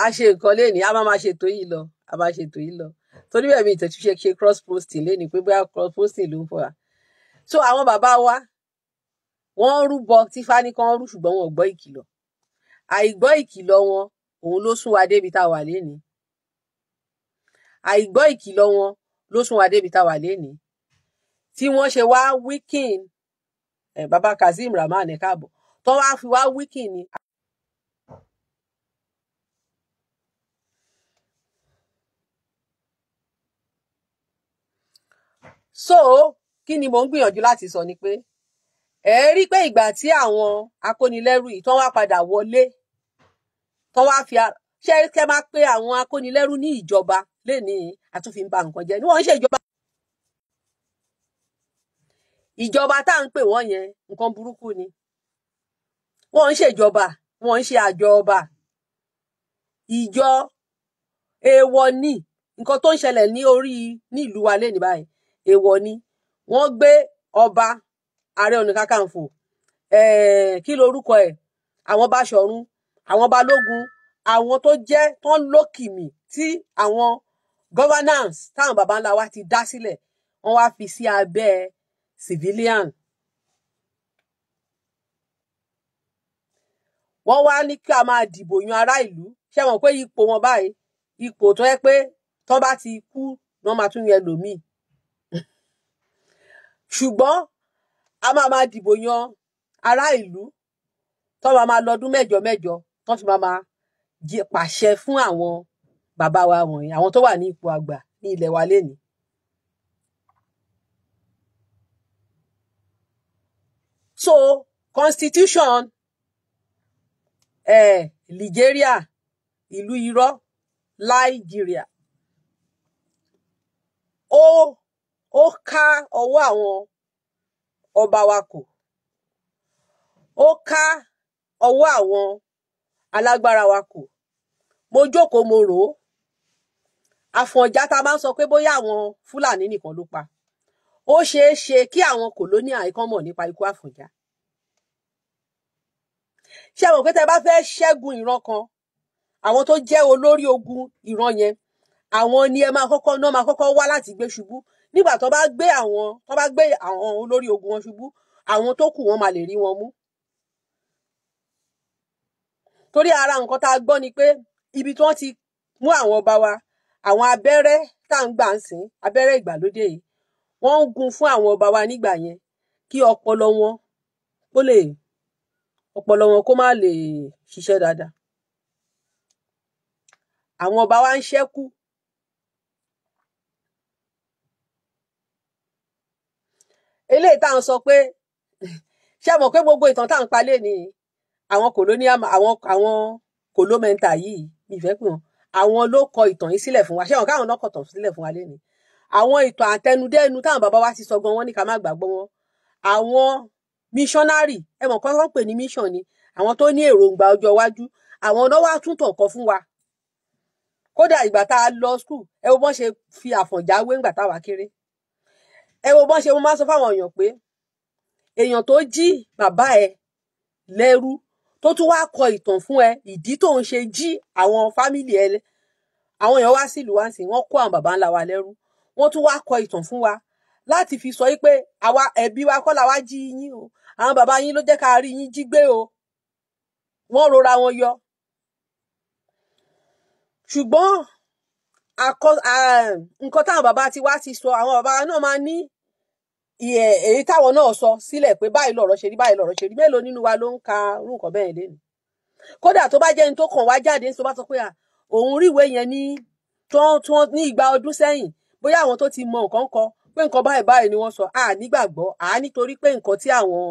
A ṣe nǹkan lénìí, a máa ṣètò yìí lọ, a máa ṣètò yìí lọ. Torí bẹ́ẹ̀ mi ìtẹ̀tù ṣe ṣe cross posting lénìí pé bóyá cross posting ló ń fọra. So àwọn bàbá wa wọ́n rúbọ tí Ifá ní kán rú, ṣùgbọ́n wọn ò gbọ́ ìkìlọ̀. Àìgbọ́ ìkìlọ̀ wọn òun ló sún wa débi tá a wà lénìí. Àìgbọ́ ìkìlọ̀ wọn ló sún wa débi tá a wà lénìí. Tí wọ́n ṣe wá weaken bàbá Kazeem Rahman ẹ káàbọ̀, tó wá fi wá weaken ni. So kí ni mò ń gbìyànjú láti sọ ni pé ẹ rí pé ìgbà tí àwọn akónilẹ́rú yìí tán wá padà wọlé, tán wá fi ṣé kẹ́ máa pé àwọn akónilẹ́rú ní ìjọba lénìí, àtúnfi ń ba nǹkan jẹ́ ni wọ́n ń ṣe ìjọba. Ìjọba tá à ń pè wọ́n yẹn nǹkan burúkú ni. Wọ́n ń ṣèjọba, wọ́n ń ṣe àjọ ọba. Ìjọ èèwọ̀ ni nǹkan tó ń ṣẹlẹ̀ ní orí ní ìlú wa lénìí báyìí. Èèwọ̀ ni. Wọ́n gbé ọba Ààrẹ Ọ̀nà Kakanfò, kí lorúkọ ẹ̀, àwọn Báṣọ̀run, àwọn Balógun, àwọn tó jẹ́ tó ń lókìmí tí àwọn governance táwọn baba ńlá wa ti dá sílẹ̀, wọ́n wá fi sí abẹ́ civilian. Wọ́n wá ní kí a máa dìbò yan ará ìlú. Ṣé mọ̀ pé ipò wọn báyìí, ipò tó yẹ pé tó bá ti kú wọ́n máa tún yan ẹlòmíì. Ṣùgbọ́n a máa máa dìbò yan ará ìlú tó máa máa lọ́dún mẹ́jọ mẹ́jọ, tó fi máa máa pàṣẹ fún àwọn bàbá wa wọ̀nyí, àwọn tó wà ní ipò àgbà ní ilẹ̀ wa lénìí. So constitution Nigeria, ìlú irọ́ Nigeria, ó ká ọwọ́ àwọn ọba wa kò, ó ká ọwọ́ àwọn alágbára wa kò. Mo jókòó mo rò ó, Àfọ̀njá tá a máa ń sọ pé bóyá àwọn Fúlàní nìkan ló pa, ó ṣeé ṣe kí àwọn kòlóníà ikán mọ̀ nípa ikú Àfọ̀njá. Ṣé mọ̀ pé tẹ́ bá fẹ́ ṣẹ́gun ìran kan, àwọn tó jẹ́ olórí ogun ìran yẹn, àwọn ni ẹ máa kọ́kọ́ náà máa kọ́kọ́ wá láti gbé ṣubú. Nígbà tó bá gbé àwọn tó bá gbé àwọn olórí ogun wọn ṣubú, àwọn tó kù wọn máa lè rí wọn mú. Torí ara nǹkan tá a gbọ́ ni pé ibi tí wọ́n ti mú àwọn ọba wa, àwọn abẹ́rẹ́ tá à ń gbà ń sìn, abẹ́rẹ́ ìgbàlódé yìí, wọ́n ń gún fún àwọn ọba wa nígbà yẹn kí ọpọlọ wọn kó lè ọpọlọ wọn kó má lè ṣiṣẹ́ dáadáa. Àwọn ọba wa ń ṣẹ́kù. Eléyìí tá à ń sọ pé ṣé mọ̀ pé gbogbo ìtàn tá à ń pa lé ní àwọn colonial, àwọn kòlómẹ́ntà yìí, mi fẹ́ pè wọ́n, àwọn ló kọ ìtàn yìí sílẹ̀ fún wa. Ṣé wọn káwọn náà kọ̀tàn sílẹ̀ fún wa lénìí? Àwọn ìtàn àtẹnudẹ́nu táwọn bàbá wa ti sọ gan, wọ́n ní ká má gbàgbọ́ wọn. Àwọn missionary, ẹ mọ̀ kọ́ pè ní mission ni, àwọn tó ní èròǹgbà ọjọ́ iwájú, àwọn náà wá tún tàn kọ fún wa. Kódà ìgbà tá a lọ school, ẹ wo bọ́n ṣe fi Àfọ̀njá wé ńgbà táwa kéré. Ẹ wo bọ́n ṣe, mo máa ń sọ fáwọn èèyàn pé èèyàn tó jí bàbá ẹ lẹ́rú, tó tún wá kọ ìtàn fún ẹ ìdí tó ń ṣe jí àwọn family ẹ. Àwọn èèyàn wá sílùú wá sí, wọ́n kó àwọn bàbá ńlá wa lẹ́rú, wọ́n tún wá kọ ìtàn fún wa láti fi sọ pé àwa ẹbí wa kọ́ la wá jí yín o, àwọn bàbá yín ló jẹ́ ká rí yín jí gbé o. Wọ́n rora wọn yọ. Ṣùgbọ́n nǹkan táwọn bàbá ti wá ti sọ, àwọn bàbá náà máa ní èyí táwọn náà sọ sílẹ̀ pé báyìí lọ̀rọ̀ ṣe rí, báyìí lọ̀rọ̀ ṣe rí. Mélòó nínú wa ló ń ka irú nǹkan bẹ́ẹ̀ lẹ́nu? Kódà tó bá jẹ́ ní tó kàn wá jáde, tó bá sọ pé òun ríwèé yẹn ní tó ní igba ọdún sẹ́yìn, bóyá àwọn tó ti mọ nǹkan kọ pé nǹkan báyìí báyìí ni wọ́n sọ, à nígbàgbọ́ à, nítorí pé nǹkan tí àwọn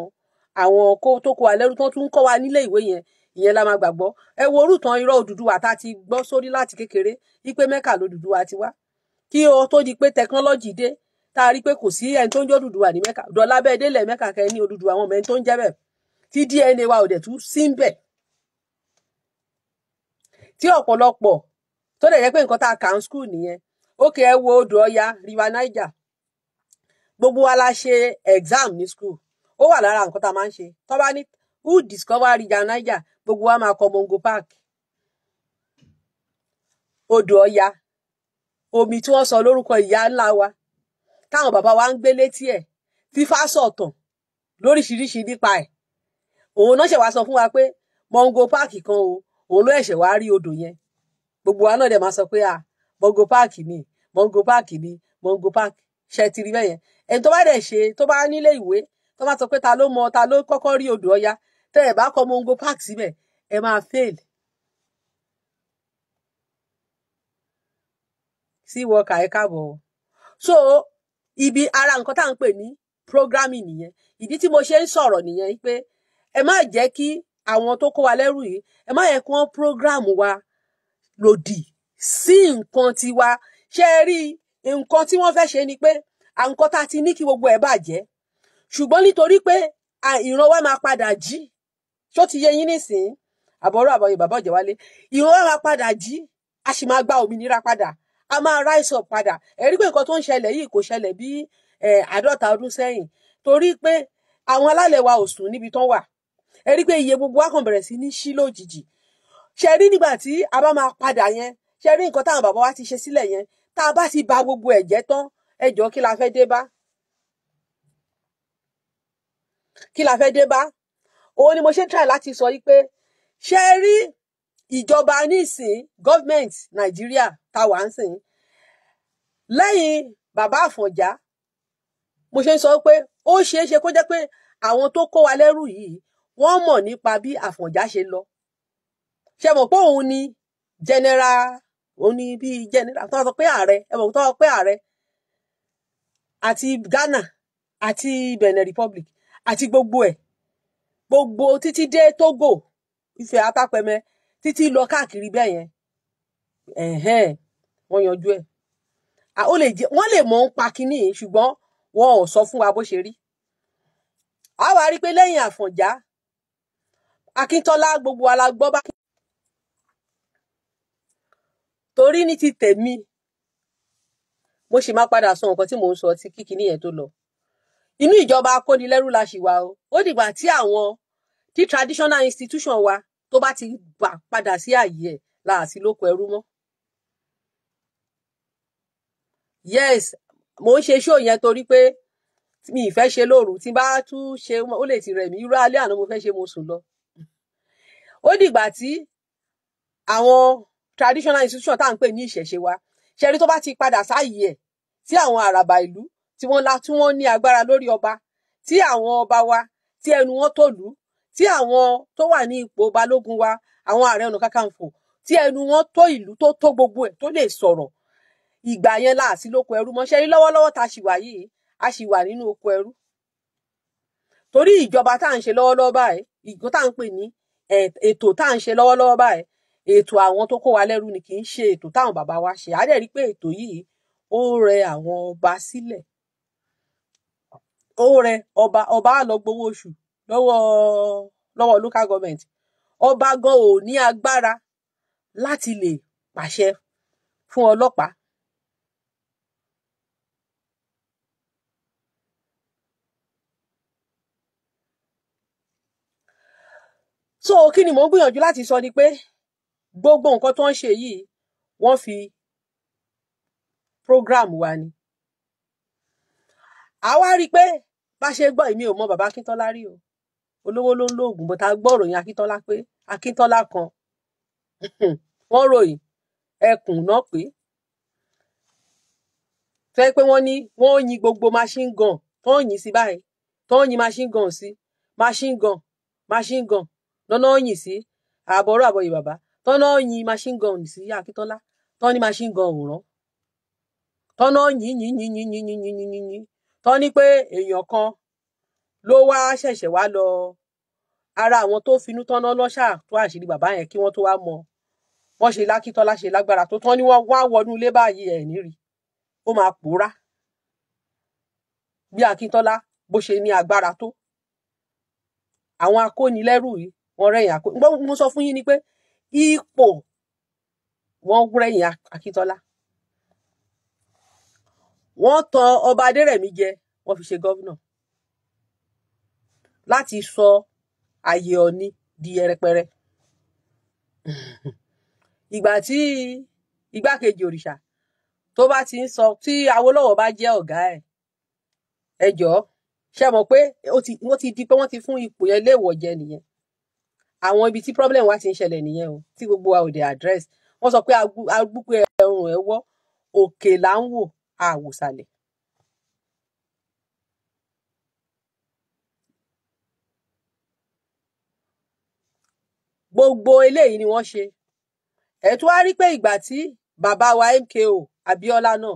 tó kó wa lẹ́rú tó tún kọ́ wa nílé ìwé yẹn, ìyẹn la máa gbàgbọ́. Ẹ wo orútan irọ́ Odùduwà tá a ti gbọ́ sórí láti kékeré wípé Mẹ́kà lOdùduwà ti wá, kí o tó di pé technology dé, tá a rí pé kò sí ẹni tó ń jẹ́ Odùduwà ní Mẹ́kà. Dọ̀là bẹ́ẹ̀ délẹ̀ Mẹ́kà kẹ́ ní Odùduwà, àwọn ọmọ ẹni tó ń jẹ́ bẹ́ẹ̀, tí DNA wa ò dẹ̀ tún sí ń bẹ̀, tí ọ̀pọ̀lọpọ̀ tó dẹ̀ jẹ́ pé nǹkan tá a kà ń school nìyẹn. Ókè, ẹ wo odò Ọya, River Niger. Gbogbo wa la ṣe exam ní school, ó wà lára nǹkan tá a máa ń ṣe. Tó bá ní who discover River Niger, gbogbo wa máa kọ Mungo Park. Odò Ọya, omi tí wọ́n sọ lórúkọ ìyá ńlá wa, táwọn bàbá wa ń gbé létí ẹ̀, fífá sọ̀tàn lóríṣiríṣi nípa ẹ̀, òun náà ṣẹ̀ wá sọ fún wa pé Mungo Park kan o, òun ló ẹ̀ṣẹ̀ wá rí odò yẹn. Gbogbo wa náà dẹ̀ máa sọ pé à, Mungo Park ni, Mungo Park ni, Mungo Park. Ṣe ti rí bẹ́ẹ̀ yẹn? Ẹni tó bá dẹ̀ ṣe, tó bá nílé ìwé, tó bá sọ pé ta ló mọ, ta ló kọ́kọ́ rí odò Ọya, tẹ́ ẹ̀ bá kọ Mungo Park síbẹ̀, ẹ máa fail. Sí wọkà, ẹ káàbọ̀. So ibi ara nǹkan tá à ń pè ní programming nìyẹn. Ìdí tí mo ṣe ń sọ̀rọ̀ nìyẹn pé ẹ má jẹ́ kí àwọn tó kó wa lẹ́rù yìí, ẹ má yẹ kí wọ́n program wa lòdì sí nǹkan tiwa. Ṣé ẹ rí nǹkan tí wọ́n fẹ́ ṣe ni pé nǹkan tá a ti ní kí gbogbo ẹ̀ bàjẹ́, ṣùgbọ́n nítorí pé ìran wa máa padà jí. Ṣó ti yé yín nísìnyí? Àbọ̀rọ̀ àbọ̀yè bàbá Ọ̀jẹ̀wálé, ìran wa máa padà jí, a sì máa gba òmìnira padà, a máa rise up padà. Ẹ rí pé nǹkan tó ń ṣẹlẹ̀ yìí kò ṣẹlẹ̀ bí 50 ọdún sẹ́yìn, torí pé àwọn alálẹ̀ wa ò sùn níbi tán wà. Ẹ rí pé iye gbogbo wa kàn bẹ̀rẹ̀ sí ní ṣí lójijì. Ṣe rí nígbà tí a bá máa padà yẹn, ṣe rí nǹkan táwọn bàbá wa ti ṣe sílẹ̀ yẹn, tá a bá ti ba gbogbo ẹ̀ jẹ́ tán, ẹ jọ̀ọ́, kí la fẹ́ dé bá? Kí la fẹ́ dé bá? Òun ni mo ṣe ń try láti sọ yìí pé ṣe rí ìjọba nísìn, government Nàìjíríà tá wà ń sìn lẹ́yìn bàbá Àfọ̀njá, mo ṣe ń sọ pé ó ṣeé ṣe kó jẹ́ pé àwọn tó kó wa lẹ́rù yìí, wọ́n mọ̀ nípa bí Àfọ̀njá ṣe lọ. Ṣe mọ̀ pé òun ni general, òun ni bíi general tó sọ pé ààrẹ, ẹ mọ̀ tó sọ pé ààrẹ àti Ghana àti Benin Republic àti gbogbo ẹ̀, gbogbo títí dé Togo, Ifẹ̀, Atápẹmẹ, títí lọ káàkiri bẹ́ẹ̀ yẹn, ẹ̀hẹ́n, wọ́n yanjú ẹ̀. Ó lè jẹ́ wọ́n lè mọ̀ ń pa kínní, ṣùgbọ́n wọn ò sọ fún wa bó ṣe rí. A wá rí i pé lẹ́yìn Àfọ̀njá, Akíntọ́lá, gbogbo wa la gbọ́ bá. Torí ní ti tèmi, mo sì máa padà sọ nǹkan tí mò ń sọ tí kíkiní yẹn tó lọ. Inú ìjọba akónilẹ́rú la ṣì wà o. Ó dìgbà tí àwọn tí traditional institution wa tó bá ti gbà padà sí ààyè ẹ̀ láàsí lóko ẹrú mọ́. Yes, mo ń ṣe show yẹn torí pé mi ì fẹ́ ṣe lóru. Tí n bá tún ṣe, ó lè ti rẹ̀ mí. Irú alẹ́ àná mo fẹ́ ṣe, mo sùn lọ. Ó dìgbà tí àwọn traditional institution tá à ń pè ní ìṣẹ̀ṣe wa, ṣẹ́rí, tó bá ti padà sáàyè ẹ̀, tí àwọn àràbà ìlú tí wọ́n la, tí wọ́n ní agbára lórí ọba, tí àwọn ọba wa tí ẹnu wọn tó lù ú, tí àwọn tó wà ní ipò balógun wa, àwọn Ààrẹ Ọ̀nà Kakanfò, tí ẹnu wọn tó ìlú, tó tó gbogbo ẹ̀, tó lè sọ̀rọ̀, ìgbà yẹn láàsí lóko ẹrú mọ́. Ṣẹ́rí, lọ́wọ́lọ́wọ́ tá a ṣì wà yìí, a ṣì wà nínú oko ẹrú, torí ìjọba tá à ń ṣe lọ́wọ́lọ́wọ́ báyìí, ìgbó tá à ń pè ní ètò tá à ń ṣe lọ́wọ́lọ́wọ́ báyìí, ètò àwọn tó kó wa lẹ́rú ni, kì í ṣe ètò táwọn bàbá wa ṣe. Á dẹ̀ rí pé ètò yìí, ó rẹ àwọn ọba sílẹ̀, ó rẹ ọba. Ọba á lọ gbowó oṣù lọ́wọ́ local government. Ọba gan ò ní agbára láti lè pàṣẹ. fún ọlọ́pàá. So kí ni mò ń gbìyànjú láti sọ ni pé gbogbo nǹkan tó ń ṣe yìí wọ́n fi program wa ni. Àwa rí i pé bá ṣe gbọ́, èmi ò mọ bàbá Akíntọ́lá rí o, olówó ló ń lóògùn, bó ta gbọ́ ròyìn Akíntọ́lá pé Akíntọ́lá kan wọ́n ròyìn ẹkùn náà pé tó yẹ pé wọ́n ní wọ́n yin gbogbo machine gun tó ń yìn sí báyìí, tó ń yin machine gun sí, machine gun, machine gun lọ́nà yìn sí àbọ̀rọ̀ àbọ̀yè bàbá, tọ́nà yin machine gun sí Akíntọ́lá, tọ́ ní machine gun òràn, tọ́nà yìn yìn yìn yìn yìn yìn yìn yìn yìn, tọ́ ní pé èèyàn kan ló wá ṣẹ̀ṣẹ̀ wá lọ ara àwọn tó finú tọ́nà lọ́ṣà tó àṣírí bàbá yẹn kí wọ́n tó wá mọ wọ́n ṣe l'Ákíntọ́lá ṣe lágbára tó tán ní wọ́n wá wọnú ilé báyìí ẹ̀ ní rí ó máa pòórá bí Akíntọ́lá bó ṣe ní agbára tó. Àwọn akónilẹ́rù yìí wọ́n rẹ́yìn akó, mo sọ fún yín ni pé ipò wọ́n rẹ́yìn Akíntọ́lá. Wọ́n tan ọba Adérẹ̀mí jẹ, wọ́n fi ṣe gọ́vnà láti sọ àyè Ọ̀ọ̀ni di yẹrẹpẹrẹ. Ìgbà tí igbákejì òrìṣà tó bá ti ń sọ tí Awólọ́wọ̀ bá jẹ́ ọ̀gá ẹ̀, ẹ jọ̀ọ́ ṣe mọ̀ pé wọ́n ti di pé wọ́n ti fún ipò yẹn léèwọ̀ jẹ nìyẹn. Àwọn ibi tí problem wa ti ń ṣẹlẹ̀ nìyẹn o, tí gbogbo wa ò dé address. Wọ́n sọ pé agbúpẹ́ ẹrùn ẹ̀ wọ́, òkè là ń wò, àwòsàlẹ̀. Gbogbo eléyìí ni wọ́n ṣe. Ẹ tún wá rí pé ìgbà tí bàbá wa MKO Abíọ́lá náà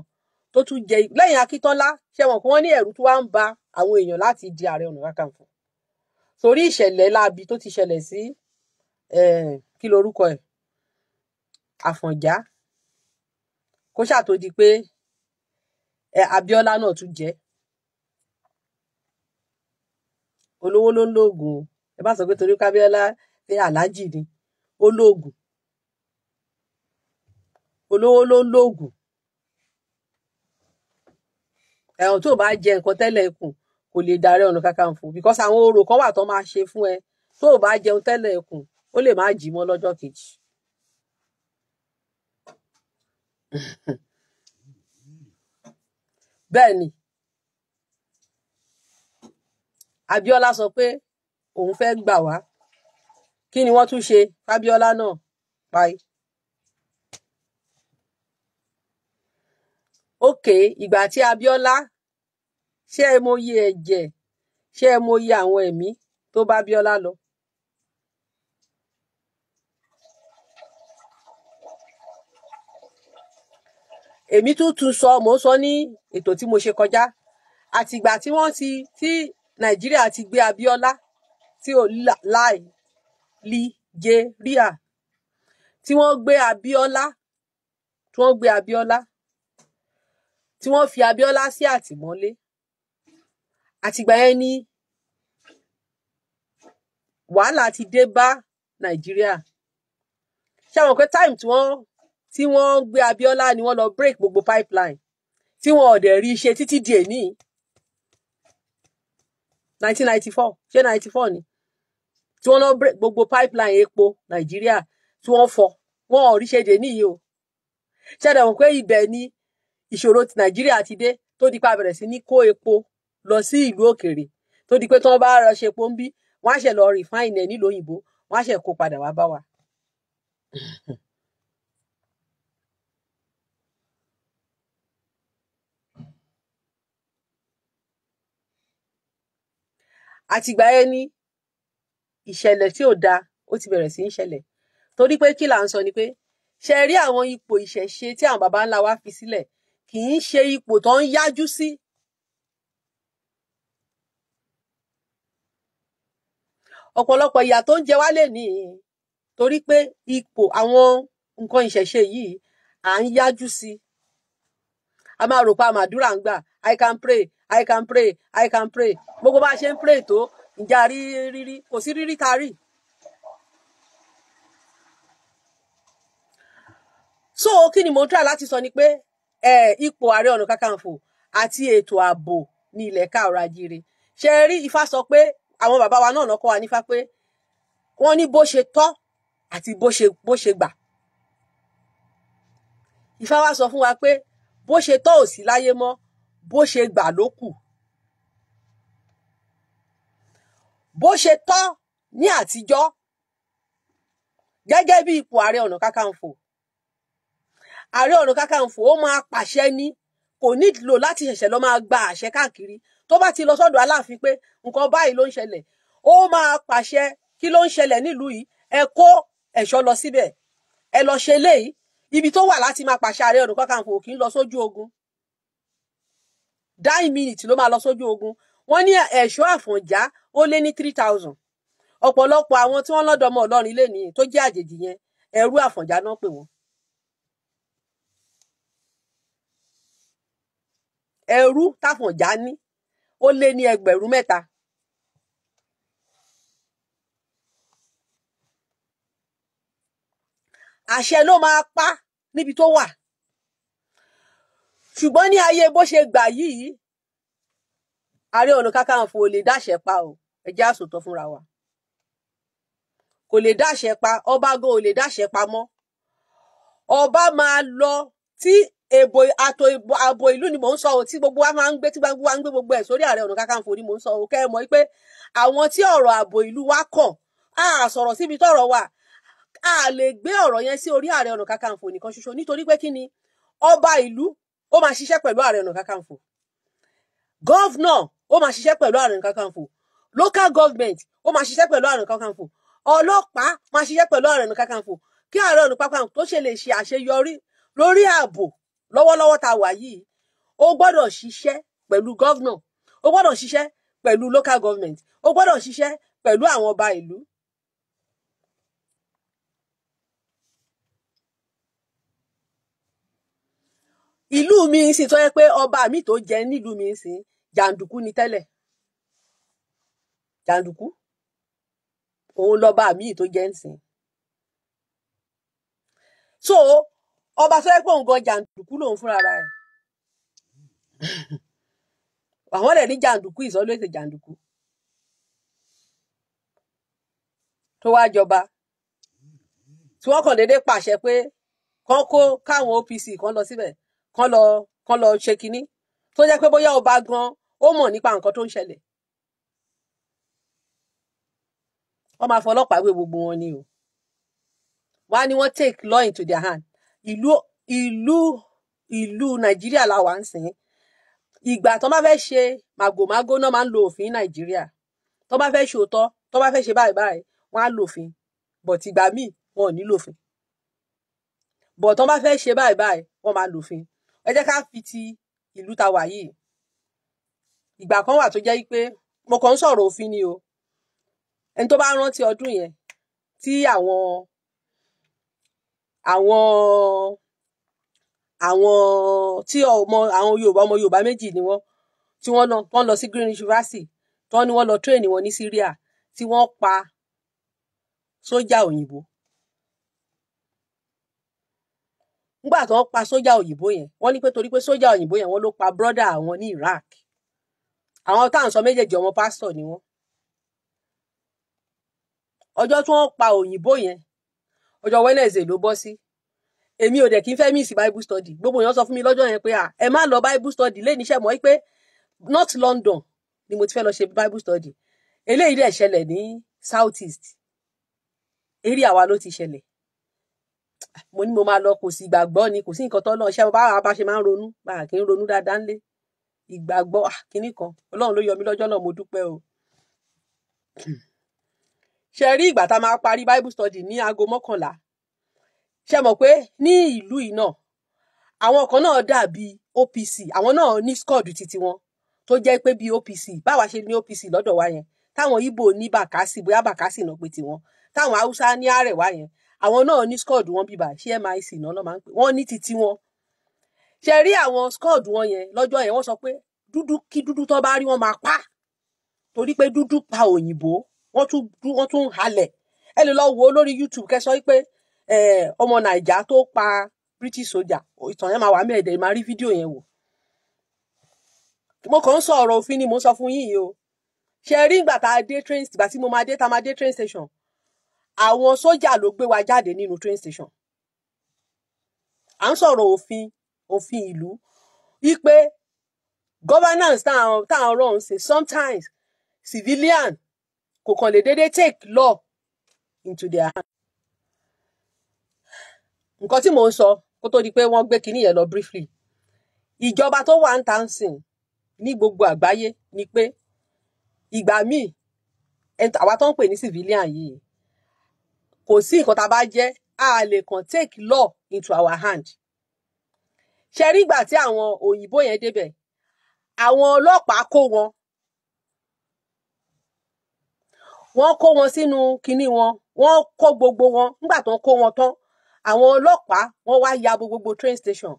tó tún jẹ lẹ́yìn Akíntọ́lá, ṣe mọ̀ pé wọ́n ní ẹ̀rù tó wá ń ba àwọn èèyàn láti di Ààrẹ Ọ̀nà Kakanfò torí ìṣẹ̀lẹ̀ láabi tó ti ṣẹlẹ̀ sí kí lorúkọ ẹ̀, Àfọ̀njá, kó ṣáà tó di pé Abíọ́lá náà tún jẹ. Olówó ló ń lóògùn o, ẹ bá sọ pé torí kábíọ́lá pé aláàjì ni ó lóògùn, olówó ló ń lóògùn. Ẹ̀wọ̀n tó bá jẹ nǹkan tẹ́lẹ̀ ikùn kò lè darí Ọ̀nà Kakanfò, because àwọn orò kan wà tó máa ṣe fún ẹ tó o bá jẹun tẹ́lẹ̀ ikùn ó lè má jí mọ́ lọ́jọ́ kejì. Bẹ́ẹ̀ ni Abíọ́lá sọ pé òun fẹ́ gbà wá, kí ni wọ́n tún ṣe fábíọ́lá náà parí. Ókè ìgbà tí Abíọ́lá, ṣé ẹ mọyì ẹ̀jẹ̀, ṣé ẹ mọyì àwọn ẹ̀mí tó bá Abíọ́lá lọ? Èmi tún tún sọ, mò ń sọ ní ètò tí mo ṣe kọjá, àtìgbà tí wọ́n ti tí Nàìjíríà ti gbé Abíọ́lá tí ò láì Nàìjíríà tí wọ́n gbé Abíọ́lá, tí wọ́n gbé Abíọ́lá, tí wọ́n fi Abíọ́lá sí àtìmọ́lé, àtìgbà yẹn ni wàhálà ti dé bá Nàìjíríà. Ṣé àwọn pé time tí wọ́n gbé Abíọ́lá ni wọ́n lọ break gbogbo pipeline tí wọn ò dẹ̀ rí ṣe títí di èní 1994, ṣé 94 ni tí wọ́n lọ break gbogbo pipeline epo Nàìjíríà tí wọ́n fọ́, wọn ò rí ṣe dé níyì o. Ṣé dẹ̀ wọ́n pé ibẹ̀ ni ìṣòro ti Nàìjíríà ti dé, tó di pa bẹ̀rẹ̀ sí ní kó epo lọ sí ìlú òkèèrè, tó di pé tí wọ́n bá rọ ṣe epo ń bí, wọ́n á ṣe lọ refine ẹ̀ nílùú òyìnbó, wọ́n á ṣe kó padà wá bá wa. Àtìgbà yẹn ni ìṣẹ̀lẹ̀ tí ò dáa ó ti bẹ̀rẹ̀ sí í ṣẹlẹ̀, torí pé kí là ń sọ ni pé ṣe rí àwọn ipò ìṣẹ̀ṣe tí àwọn baba ńlá wa fi sílẹ̀ kì í ṣe ipò tó ń yájú sí. Ọ̀pọ̀lọpọ̀ ìyà tó ń jẹ wá lè ní torí pé ipò àwọn nǹkan ìṣẹ̀ṣe yìí à ń yájú sí. A máa rò pa àmàdúrà ń gbà, I can pray, I can pray, I can pray. Gbogbo bá a ṣe ń pray tó, ǹjẹ́ a rí rírí? Kò sí rírí tá a rí. So kí ni mo ń try láti sọ ni pé ipò Ààrẹ Ọ̀nà Kakanfò àti ètò ààbò ní ilẹ̀ káàrọ̀ ajíire. Ṣe rí Ifá sọ pé àwọn bàbá wa náà lọ́kọ́ wa nífá pé wọ́n ní bó ṣe tọ́ àti bó ṣe gbà. Ifá wa sọ fún wa pé bó ṣe tọ́ ò sí láyé mọ́, bó ṣe gbà ló kù. Bó ṣe tọ́ ní àtijọ́ gẹ́gẹ́ bí ipò Ààrẹ Ọ̀nà Kakanfò, Ààrẹ Ọ̀nà Kakanfò ó máa pàṣẹ ní, kò nílò láti ṣẹ̀ṣẹ̀ lọ máa gba àṣẹ káàkiri. Tó bá ti lọ sọ́dọ̀ Aláàfin pé nǹkan báyìí ló ń ṣẹlẹ̀, ó máa pàṣẹ kí ló ń ṣẹlẹ̀ nílùú yìí, ẹ kó ẹ̀ṣọ́ lọ síbẹ̀, ẹ lọ ṣe léyìí. Ibi tó wà láti máa pàṣẹ Ààrẹ Ọ̀nà Kakanfò kì í lọ sójú ogun. 9 minutes ló máa lọ sójú ogun. Wọ́n ní ẹ̀ṣọ́ Àfọ̀njá ó lé ní 3,000. Ọ̀pọ̀lọpọ̀ àwọn tí wọ́n lọ́dọ̀ ọmọ Ìlọrin lé ní tó jẹ́ àjèjì yẹn, ẹrú Àfọ̀njá náà pè wọ́n. Ẹrú tàfọ̀njá ní ó lé ní 3,000. Àṣẹ ló máa pa níbi tó wà. Ṣùgbọ́n ní ayé bó ṣe gbà yìí, Ààrẹ Ọ̀nà Kakanfò ò lè dáṣẹ pa o. Ẹ jẹ́ àsòtọ́ fúnra wa. Kò lè dáṣẹ pa, ọba gan ò lè dáṣẹ pa mọ́. Ọba máa lọ tí èbò àtò ààbò ìlú ni mò ń sọ o, tí gbogbo wa máa ń gbé, tí gbogbo wa ń gbé gbogbo ẹ̀ sórí Ààrẹ Ọ̀nà Kakanfò ni mò ń sọ o. Kẹ́ ẹ mọ̀ pé àwọn tí ọ̀rọ̀ ààbò ìlú wa kàn, á sọ̀rọ̀ síbi tọ́rọ̀ wà, á lè gbé ọ̀rọ̀ yẹn sí orí Ààrẹ Ọ̀nà Kakanfò nìkan ṣoṣo, nítorí pé kí ni, ọba ìlú ó máa ṣiṣẹ́ pẹ̀lú Ààrẹ Ọ̀nà Kakanfò, gọ́vnọ̀ ó máa ṣiṣẹ́ pẹ̀lú Ààrẹ Ọ̀nà Kakanfò, local government ó máa ṣiṣẹ́ pẹ̀lú Ààrẹ Ọ̀nà Kakanfò, ọlọ́pàá máa ṣiṣẹ́ pẹ̀lú Ààrẹ Ọ̀nà Kakanfò. Kí Ààrẹ Ọ̀nà Kakanfò tó ṣe lè ṣe àṣeyọrí lórí ààbò lọ́wọ́lọ́wọ́ tá a wà yìí, ó gbọ́dọ̀ ṣiṣẹ́ pẹ̀lú gọ́vnọ̀, ó gbọ́dọ̀ ṣiṣẹ́ pẹ̀lú local government, ó gbọ́dọ̀ ṣiṣẹ́ pẹ̀lú àwọn ọba ìlú. Ìlú mi sì tó yẹ pé ọba mi tó jẹ nílùú mi sì jàǹdùkú ni tẹ́lẹ̀. Jàǹdùkú òun lọba mi tó jẹ ń sìn. So ọba tó yẹ pé òun gan jàǹdùkú lòun fúnra rẹ̀. Àwọn lè ní jàǹdùkú is always a jàǹdùkú. Tó wá jọba tí wọ́n kàn déédéé pàṣẹ pé kán kó káwọn OPC kan lọ síbẹ̀, kán lọ ṣe kinní, tó jẹ́ pé bóyá ọba gan ó mọ̀ nípa nǹkan tó ń ṣẹlẹ̀. Wọ́n máa fọlọ́pàá gbé gbogbo wọn ni o. Wọ́n á ní wọ́n take law into their hand. Ìlú ìlú ìlú Nàìjíríà la wà ń sìn. Ìgbà tó bá fẹ́ ṣe màgòmágó náà máa ń lo òfin Nàìjíríà. Tó bá fẹ́ ṣòótọ́, tó bá fẹ́ ṣe báyìí báyìí, wọ́n á lòfin. But ìgbà míì wọn ò ní lòfin. But tó bá fẹ́ ṣe báyìí báyìí, wọ́n máa lòfin. Ẹ jẹ́ ká fi ti ìlú ta wà yìí. Ìgbà kan wà tó jẹ́ pé mo kàn ń sọ̀rọ̀ òfin ni o. Ẹni tó bá rántí ọdún yẹn tí àwọn tí ọmọ àwọn Yorùbá, ọmọ Yorùbá méjì ni wọ́n, tí wọ́n lọ sí Green University, tí wọ́n ní wọ́n lọ train wọn ní Syria, tí wọ́n pa sójà òyìnbó. Nígbà tí wọ́n pa sójà òyìnbó yẹn, wọ́n ní pé torí pé sójà òyìnbó yẹn wọ́n ló pa brother àwọn ní Iraq. Àwọn tá à ń sọ méjèèjì ọmọ pásítọ̀ ni wọ́n. Ọjọ́ tí wọ́n pa òyìnbó yẹn, ọjọ́ Wednesday ló bọ́ sí. Èmi ò dẹ̀ kí n fẹ́ miss Bible study. Gbogbo èèyàn sọ fún mi lọ́jọ́ yẹn pé ẹ má lọ Bible study lé níṣẹ́ mọ́ pé North London ni mo ti fẹ́ lọ ṣe Bible study. Eléyìí dẹ̀ ṣẹlẹ̀ ní South East. Area wa ló ti ṣẹlẹ̀. Mo ní mo máa lọ, kò sí ìgbàgbọ́ ni, kò sí nǹkan tó lọ ṣe bá bá ṣe máa ń ronú, bá kì í ronú dáadáa ńlé. Ìgbàgbọ́ kinní kan, Ọlọ́run ló yọ mí lọ́jọ́ náà, mo dúpẹ́ o. Ṣe rí ìgbà tá a máa parí Bible study ní aago 11. Ṣe mọ̀ pé ní ìlú yìí náà, àwọn kan náà dàbí OPC, àwọn náà ní squad titi wọn tó jẹ́ pé bí OPC, báwa ṣe ní OPC lọ́dọ̀ wa yẹn, táwọn Ìgbò ní Bàkásì, bóyá Bàkásì náà pé tiwọn, táwọn Haúsá ní Àrẹ̀wá yẹn, àwọn náà ní squad wọn bíbà, ṣé MIC náà ló máa ń pè wọ́n ní titi wọn. Ṣe rí àwọn squad wọn yẹn lọ́jọ́ yẹn, wọ́n sọ pé dúdú kí dúdú tó bá rí wọn máa pa, torí pé dúdú pa òyìnbó, wọ́n tún halẹ̀. Ẹ lè lọ wo lórí YouTube kẹ́ sọ pé ọmọ Nàìjà tó pa British soldier. Ìtàn yẹn máa wà mẹ́ẹ̀dẹ̀, máa rí fídíò yẹn wò. Mo kàn ń sọ ọ̀rọ̀ òfin ni mo ń sọ fún yín yìí o. Ṣe rí ìgbà tá a dé train, ìgbà tí mo máa dé, tá a máa dé train station, àwọn sójà ló gbé wa jáde nínú train station. À ń sọ̀rọ̀ òfin, òfin ìlú, wípé governance táwọn rọ̀ ń ṣe, sometimes civilian kò kàn lè déédéé take law into their hand. Nǹkan tí mò ń sọ kó tó di pé wọ́n gbé kinní yẹn lọ briefly, ìjọba tó wà ń tà ń sìn ní gbogbo àgbáyé ni pé ìgbà míì, àwa tó ń pè ní civilian yìí, kò sí nǹkan tá a bá jẹ́, a lè kàn take law into our hand. Ṣe rí ìgbà tí àwọn òyìnbó yẹn débẹ̀, àwọn ọlọ́pàá kó wọn, wọ́n kó wọn sínú kinní wọn, wọ́n kó gbogbo wọn. Nígbà tó ń kó wọn tán, àwọn ọlọ́pàá wọ́n wá ya bo gbogbo train station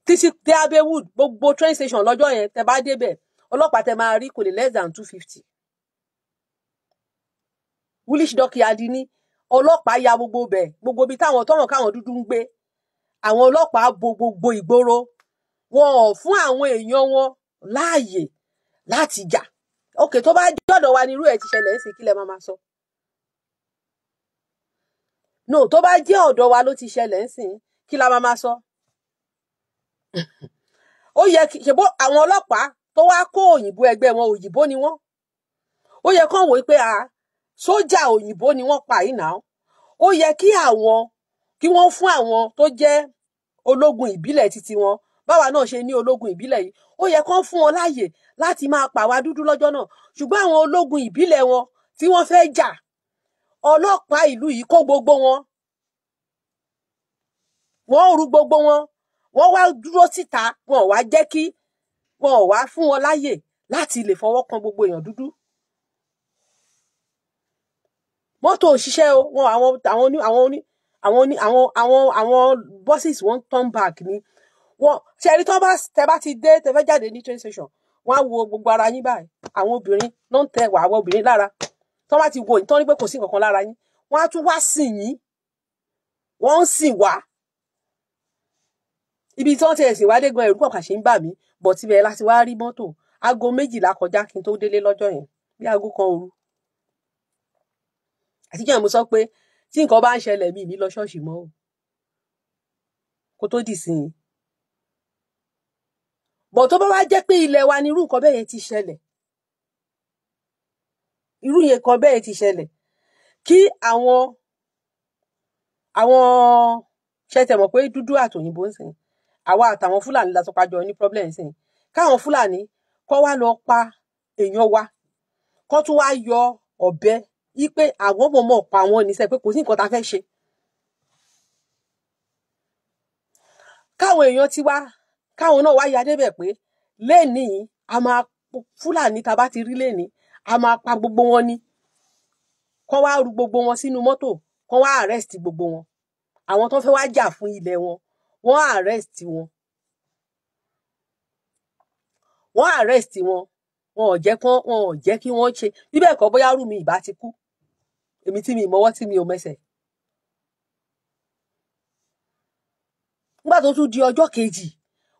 títí dé Abbeywood. Gbogbo train station lọ́jọ́ yẹn, tẹ́ bá débẹ̀, ọlọ́pàá tẹ́ máa rí kò lè less than 250. Woolwich Dockyard ní ọlọ́pàá ya gbogbo bẹ̀, gbogbo ibi táwọn tọ́wọ̀n káwọn dúdú ń gbé. Àwọn ọlọ́pàá bo gbogbo ìgboro, wọn ò fún àwọn èèyàn wọn láàyè láti jà. Òkè tó bá jọ̀dọ̀ wa ni irú ẹ̀ ti ṣẹlẹ̀ ń sìn, kí lẹ máa máa sọ? No, tó bá jẹ́ ọ̀dọ̀ wa ló ti ṣẹlẹ̀ ń sìn, kí la máa máa sọ? Ó yẹ kí ṣèbó àwọn ọlọ́pàá tó wá kó òyìnbó ẹgbẹ́ wọn, òyìnbó ni wọ́n, ó yẹ kán wò ó pé a sójà òyìnbó ni wọ́n pa yìí náà. Ó yẹ kí àwọn kí wọ́n fún àwọn tó jẹ́ ológun ìbílẹ̀ títí wọn, báwa náà ṣe ní ológun ìbílẹ̀ yìí, ó yẹ kán fún wọn láàyè láti máa pa àwa dúdú lọ́jọ́ náà. Ṣùgbọ́n àwọn ológun ìbílẹ̀ wọn tí wọ́n fẹ́ jà, ọlọ́pàá ìlú yìí kó gbogbo wọn, wọ́n rú gbogbo wọn, wọ́n wá dúró síta, wọn ò wá jẹ́ kí wọn ò wá fún wọn láàyè láti lè fọwọ́ kan gbogbo èèyàn dúdú. Mọ́tò òṣìṣẹ́ o, wọn àwọn àwọn oní àwọn oní àwọn oní àwọn àwọn àwọn buses, wọ́n turn back ni. Wọ́n ṣe rí, tó bá tẹ bá ti dé, tẹ fẹ́ jáde ní train station, wọ́n á wo gbogbo ara yín báyìí. Àwọn obìnrin ló ń tẹ wà, àwọn obìnrin lára tó bá ti wo ìtọ́ ní pé kò sí nǹkan kan lára yín, wọ́n á tún wá sìn yín. Wọ́n ń sìn wá ibi tí wọ́n ti ẹ̀sìn wá dé gan, ẹ̀rù pàpà ṣe ń bà mí bọ̀ tibẹ̀ láti wá rí mọ́tò. Aago 12 kọjá kí n tó délé lọ́jọ́ yẹn, bí aago 1 òru. Àtijọ́ mo sọ pé tí nǹkan bá ń ṣẹlẹ̀, mi ní lọ ṣọ́ọ̀ṣì mọ́ o, kó tó dì sí i bọ̀. Tó bá wá jẹ́ pé ilẹ̀ wa ni irú nǹkan bẹ́ẹ̀ yẹn ti ṣẹlẹ̀, irú yẹn kan bẹ́ẹ̀ ti ṣẹlẹ̀, kí àwọn ṣe tẹ̀ mọ̀ pé dúdú àtòyìnbó ń sìn, àwa àtàwọn Fúlàní la sọ pàjọ ní problem sìn, káwọn Fúlàní kọ́ wá lọ pa èèyàn wa, kọ́ tún wá yọ ọ̀bẹ yí pé àwọn mọ̀ọ́mọ̀ pa wọ́n ní sẹ́ pé kò sí nǹkan tá a fẹ́ ṣe, káwọn èèyàn tiwa káwọn náà wá ya débẹ̀ pé lẹ́nìí a máa Fúlàní tá a bá ti rí lẹ́nìí, a máa pa gbogbo wọn ni, kọ́ wá ru gbogbo wọn sínú mọ́tò, kọ́ wá arrest gbogbo wọn. Àwọn tó fẹ́ wá jà fún ilẹ̀ wọn, wọ́n arrest wọn, wọ́n arrest wọn, wọn ò jẹ́ kán, wọn ò jẹ́ kí wọ́n ṣe. Bíbẹ̀ kọ́, bóyá rú mi ìbá ti kú, èmi tí mi mọ́wọ́ tí mi ò mẹsẹ̀. Nígbà tó tún di ọjọ́ kejì,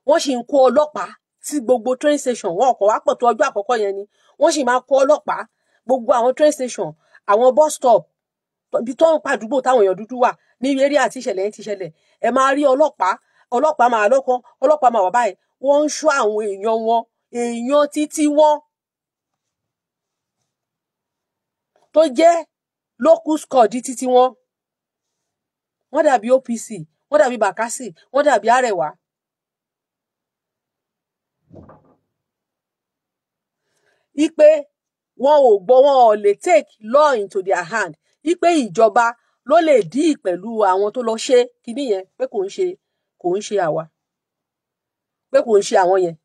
wọ́n sì ń kó ọlọ́pàá sí gbogbo train station. Wọn kò wá pọ̀ tó ọjọ́ àkọ́kọ́ yẹn ni, wọ́n sì máa kó ọlọ́pàá gbogbo àwọn train station, àwọn bus stop, ibi tó ń pàdúgbò táwọn èèyàn dúdú wà ní eré àti ìṣẹ̀lẹ̀ yẹn ti ṣẹlẹ̀. Ẹ máa rí ọlọ́pàá, ọlọ́pàá máa lọ́kàn, ọlọ́pàá máa wà báyìí, wọ́n ń ṣọ́ àwọn èèyàn wọn, èèyàn títí wọn tó jẹ́ local squad títí wọn. Wọ́n dàbí OPC, wọ́n dàbí Bakassi, wọ́n dàbí Arẹwà. Ipe wọn ò gbọ́, wọn ò lè take law into their hand, ipe ìjọba ló lè dí pẹ̀lú àwọn tó lọ ṣe kinní yẹn, pé kò ń ṣe àwa, pé kò ń ṣe àwọn yẹn.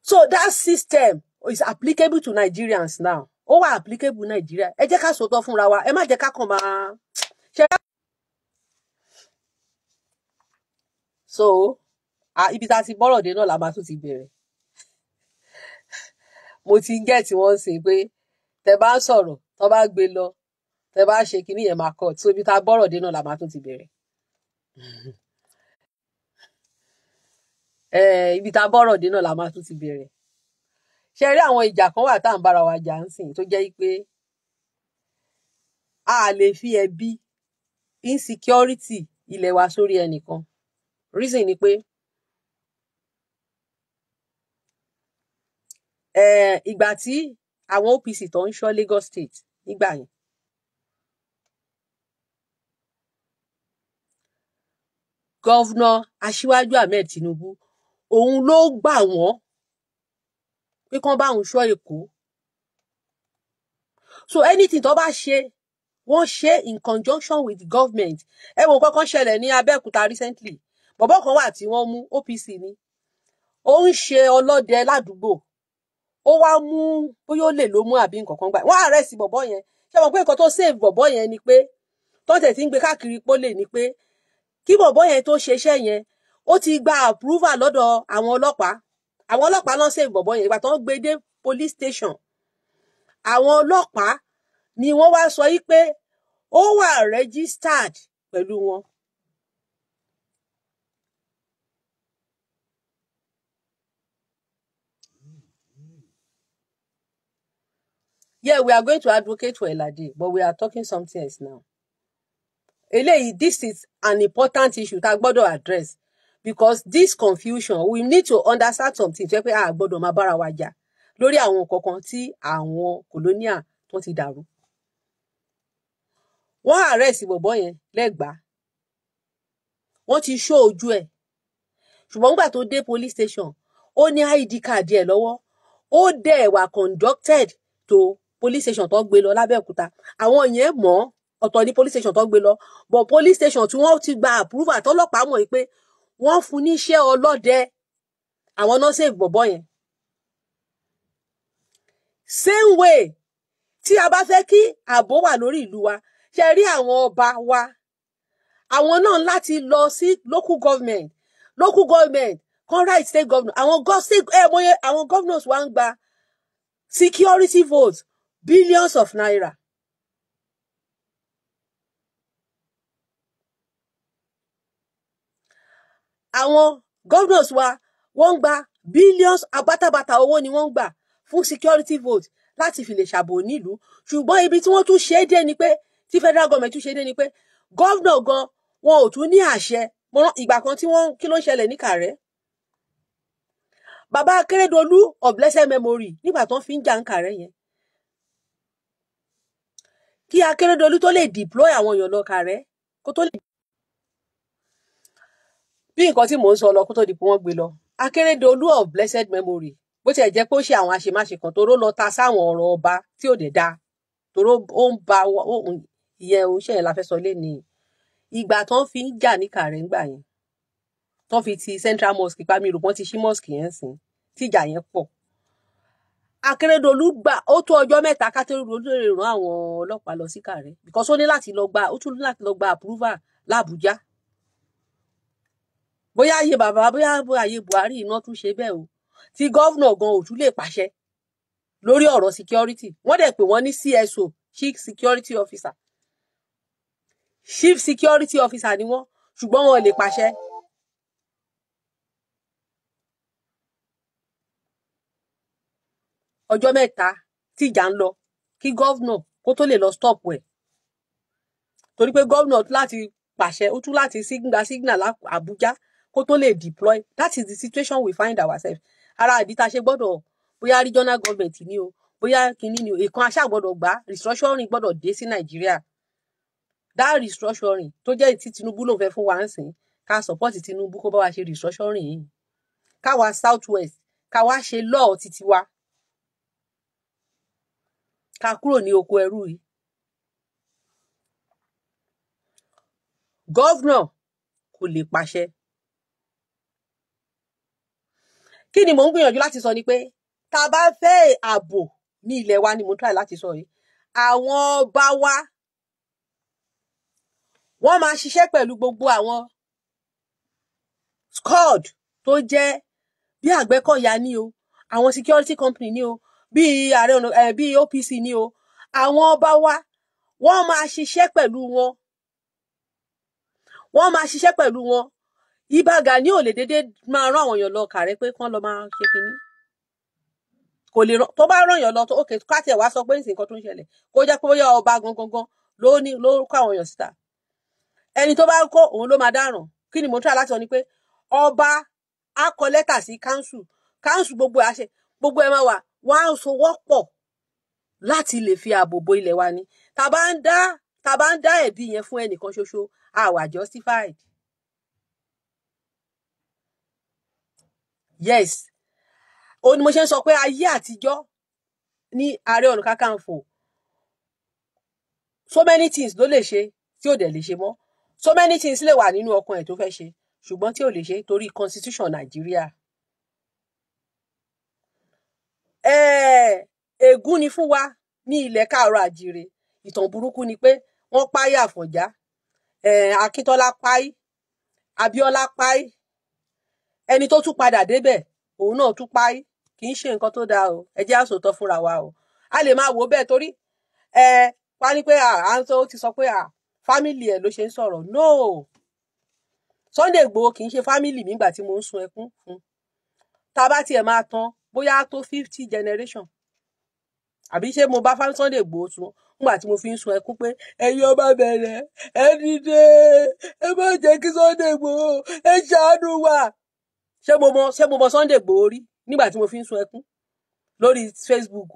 So that system is applicable to Nigerians now. Ó wà applicable Nigeria. Ẹ jẹ́ ká sòótọ́ fúnra wa, ẹ má jẹ́ ká kàn máa ṣe. So ibi tá a ti bọ́rọ̀ dé náà la máa tún ti bẹ̀rẹ̀. Mo ti ń get wọ́n sìn pé tẹ bá ń sọ̀rọ̀, tó bá gbé lọ, Tẹ bá ṣe kinní yẹn máa cut. So ibi tá a bọ́rọ̀ dé náà la máa tún ti bẹ̀rẹ̀. Ibi tá a bọ́rọ̀ dé náà la máa tún ti bẹ̀rẹ̀. Ṣe rí àwọn ìjà kan wà tá à ń bára wa jà ń sìn tó jẹ́ pé a lè fi ẹ̀bi insecurity ilẹ̀ wa sórí ẹnìkan. Reason ni pé ìgbà tí àwọn OPC tó ń ṣọ́ Lagos State nígbà yẹn, Governor Aṣíwájú Ahmed Tinubu òun ló gbà wọ́n pé kán bá òun ṣọ́ Èkó. So anything tó bá ṣe, wọ́n ṣe in conjunction with the government. Ẹ wo nǹkan kan ṣẹlẹ̀ ní Abẹ́òkúta recently. Bọ̀bọ́ kan wà tí wọ́n mú, OPC ni, ó ń ṣe ọlọ́dẹ ládùúgbò. Ó wá mú, bóyá ó lè ló mú àbí nǹkan kan gbà, wọ́n arrest bọ̀bọ́ yẹn. Ṣé mọ̀ pé nǹkan tó save bọ̀bọ́ yẹn ni pé tọ́tẹ̀ tí ń gbé káàkiri pólè ni pé kí bọ̀bọ́ yẹn tó ṣeṣẹ́ yẹn, ó ti gba approval lọ́dọ̀ àwọn ọlọ́pàá. Àwọn ọlọ́pàá ló save bọ̀bọ́ yẹn. Ìgbà tó ń gbé dé police station, àwọn ọlọ́pàá ni wọ́n wá sọ yí pé ó wà registered pẹ̀lú wọn. Yeah, we are going to advocate for Elade, but we are talking something else now. Eléyìí, this is an important issue tá a gbọ́dọ̀ address, because this confusion, we need to understand something tó yẹ pé a gbọ́dọ̀ máa bára wa jà lórí àwọn nǹkan kan tí àwọn colonial tó ti dàrú. Wọ́n arrest bọ̀bọ́ yẹn lẹ́gbàá, wọ́n ti ṣó ojú ẹ̀, ṣùgbọ́n nígbà tó dé police station, ó ní ID card ẹ̀ lọ́wọ́, ó dẹ̀ wà conducted to police station tó gbé lọ lábẹ́òkúta. Àwọn yẹn mọ̀, ọ̀tọ̀ ní police station tó gbé lọ, but police station tí wọ́n ti gba approval tọ́lọ́pàá mọ̀ pé wọ́n fún níṣẹ́ ọlọ́dẹ, àwọn náà save bọ̀bọ́ yẹn. Same way tí a bá fẹ́ kí ààbò wà lórí ìlú wa, ṣe rí àwọn ọba wa, àwọn náà láti lọ sí local government, local government kan write state governor. Àwọn state ẹ mọye àwọn governors wa ń gba security votes, billions of naira. Àwọn governors wa wọ́n ń gba billions, abátabàtà owó ni wọ́n ń gbà fún security vote láti fi lè ṣàbò nílùú. Ṣùgbọ́n ibi tí wọ́n tún ṣe é dé ni pé, tí federal government tún ṣe é dé ni pé, governor gan wọn ò tún ní àṣẹ. Mo rán ìgbà kan tí wọ́n, kí ló ń ṣẹlẹ̀ ní Kàrẹ́, bàbá Akérédolú of blessed memory, nígbà tó ń fi ń jà ń Kàrẹ́ yẹn, kí Akérédolú tó lè deploy àwọn èèyàn lọ Kàrẹ́, kó tó lè bí nǹkan tí mò ń sọ lọ, kó tó di pé wọ́n gbé lọ. Akérédolú of blessed memory, bó tiẹ̀ jẹ́ pé ó ṣe àwọn àṣemáṣe kan toró lọ ta sáwọn ọ̀rọ̀ ọba tí ò dẹ̀ dáa, toró ó ń ba ìyẹn oṣẹ́ yẹn la fẹ́ sọ lénìí. Ìgbà tó ń fi ń jà ní Kàrẹ́ ńgbà yẹn, tó fi ti Central Mosque pa, mi rò pọ́n ti ṣí mosque yẹn sìn, tíjà yẹn pọ̀. Akérédolú gbà ó tó ọjọ́ 3 k'Akérédolú lè rán àwọn ọlọ́pàá lọ sí Kàrẹ́, because ó ní láti lọ gba, ó tún ní láti lọ gba approval l'Àbújá. Bóyá ayé bàbá, bóyá ayé Buhari iná tún ṣe bẹ́ẹ̀ o, tí governor gan ò tún lè pàṣẹ lórí ọ̀rọ̀ security. Wọ́n dẹ̀ pè wọ́n ní CSO, Chief Security Officer. Chief Security Officer ni wọ́n, ṣùgbọ́n wọn lè pàṣẹ. Ọjọ́ 3 tí ìjà ń lọ kí governor kó tó lè lọ stop ẹ̀, torí pé governor láti pàṣẹ, ó tún láti gba signal Àbújá kó tó lè deploy. That is the situation we find ourselves. Ara ìdí tá a ṣe gbọ́dọ̀, bóyá regional government ni o, bóyá kinní ni o, ìkan aṣá gbọ́dọ̀ gbà, restructuring gbọ́dọ̀ dé sí Nàìjíríà. That restructuring tó jẹ́ tí Tinubu ló fẹ́ fún wa ń sìn, ká support Tinubu kó bá wa ṣe restructuring yìí, káwa South West ká wá ṣe law titi wa, ká kúrò ní oko ẹrú yìí. Governor kò lè pàṣẹ. Kí ni mò ń gbìyànjú láti sọ ni pé tá a bá fẹ́ ààbò ní ilẹ̀ wa ni mò ń try láti sọ yìí. Àwọn ọba wa wọ́n máa ṣiṣẹ́ pẹ̀lú gbogbo àwọn squad tó jẹ́ bí Àgbẹ̀kọ̀yà ní o, àwọn security company ní o, bí ààrẹ ọ̀nà bí OPC ní o. Àwọn ọba wa Wọ́n máa ṣiṣẹ́ pẹ̀lú wọn, wọ́n máa ṣiṣẹ́ pẹ̀lú wọn. Ìbà Gani ò lè déédéé máa rán àwọn èèyàn lọ Kàrẹ́ pé kán lọ máa ṣe kinní. Kò lè rán, tó bá rán èèyàn lọ tó òkè káàtì ẹ̀ wá sọ pé nísìnyí nǹkan tó ń ṣẹlẹ̀, kó jẹ́ pé bóyá ọba gangan gan ló ní ló kó àwọn èèyàn síta. Ẹni tó bá ń kó òun ló máa dáràn. Kí ni mo try láti sọ ni pé ọba á kọ lẹ́tà sí council, council gbogbo ẹ̀ á ṣe gbogbo ẹ̀ máa wà, wọ́n á sowọ́pọ̀ láti lè fi ààbò bo ilẹ̀ wa ni. Tá bá ń dá ẹ̀bi yẹn fún ẹnìkan ṣoṣo, a wà justified. Yes, ó ní mo ṣe ń sọ pé ayé àtijọ́ ní Ààrẹ Ọ̀nà Kakanfò, so many things ló lè ṣe tí ò dẹ̀ lè ṣe mọ́. So many things lè wà nínú ọkàn ẹ̀ tó fẹ́ ṣe, ṣùgbọ́n tí ò lè ṣe torí constitution Nàìjíríà. Ègún ni fún wa ní ilẹ̀ káàárọ̀ àjíire. Ìtàn burúkú ni pé wọ́n páyà Àfọ̀njá, Akíntọ́lá páì, Abíọ́lá páì, ẹni tó tún padà débẹ̀ òun náà tún páì. Kì í ṣe nǹkan tó dáa o. Ẹ jẹ́ á sòótọ́ fúnra wa o. A lè máa wò ó bẹ́ẹ̀ torí ẹ wá ní pé à ń tó ti sọ pé à family ẹ̀ ló ṣe ń sọ̀rọ̀. No, Sunday Igboho kì í ṣe family mi. Nígbà tí mo ń sun ẹkún fún, tá a bá tiẹ̀ máa tán, bóyá tó 50 generation. Àbí ṣé mo bá Sunday Igboho sun nígbà tí mo fi ń sun ẹkún pé ẹ̀yin ọba bẹ̀rẹ̀, ẹ dìde, ẹ má jẹ́ kí Sunday Igboho, ẹ ṣàánú wa? Ṣé mo mọ Sunday Igboho rí nígbà tí mo fi ń sun ẹkún lórí Facebook?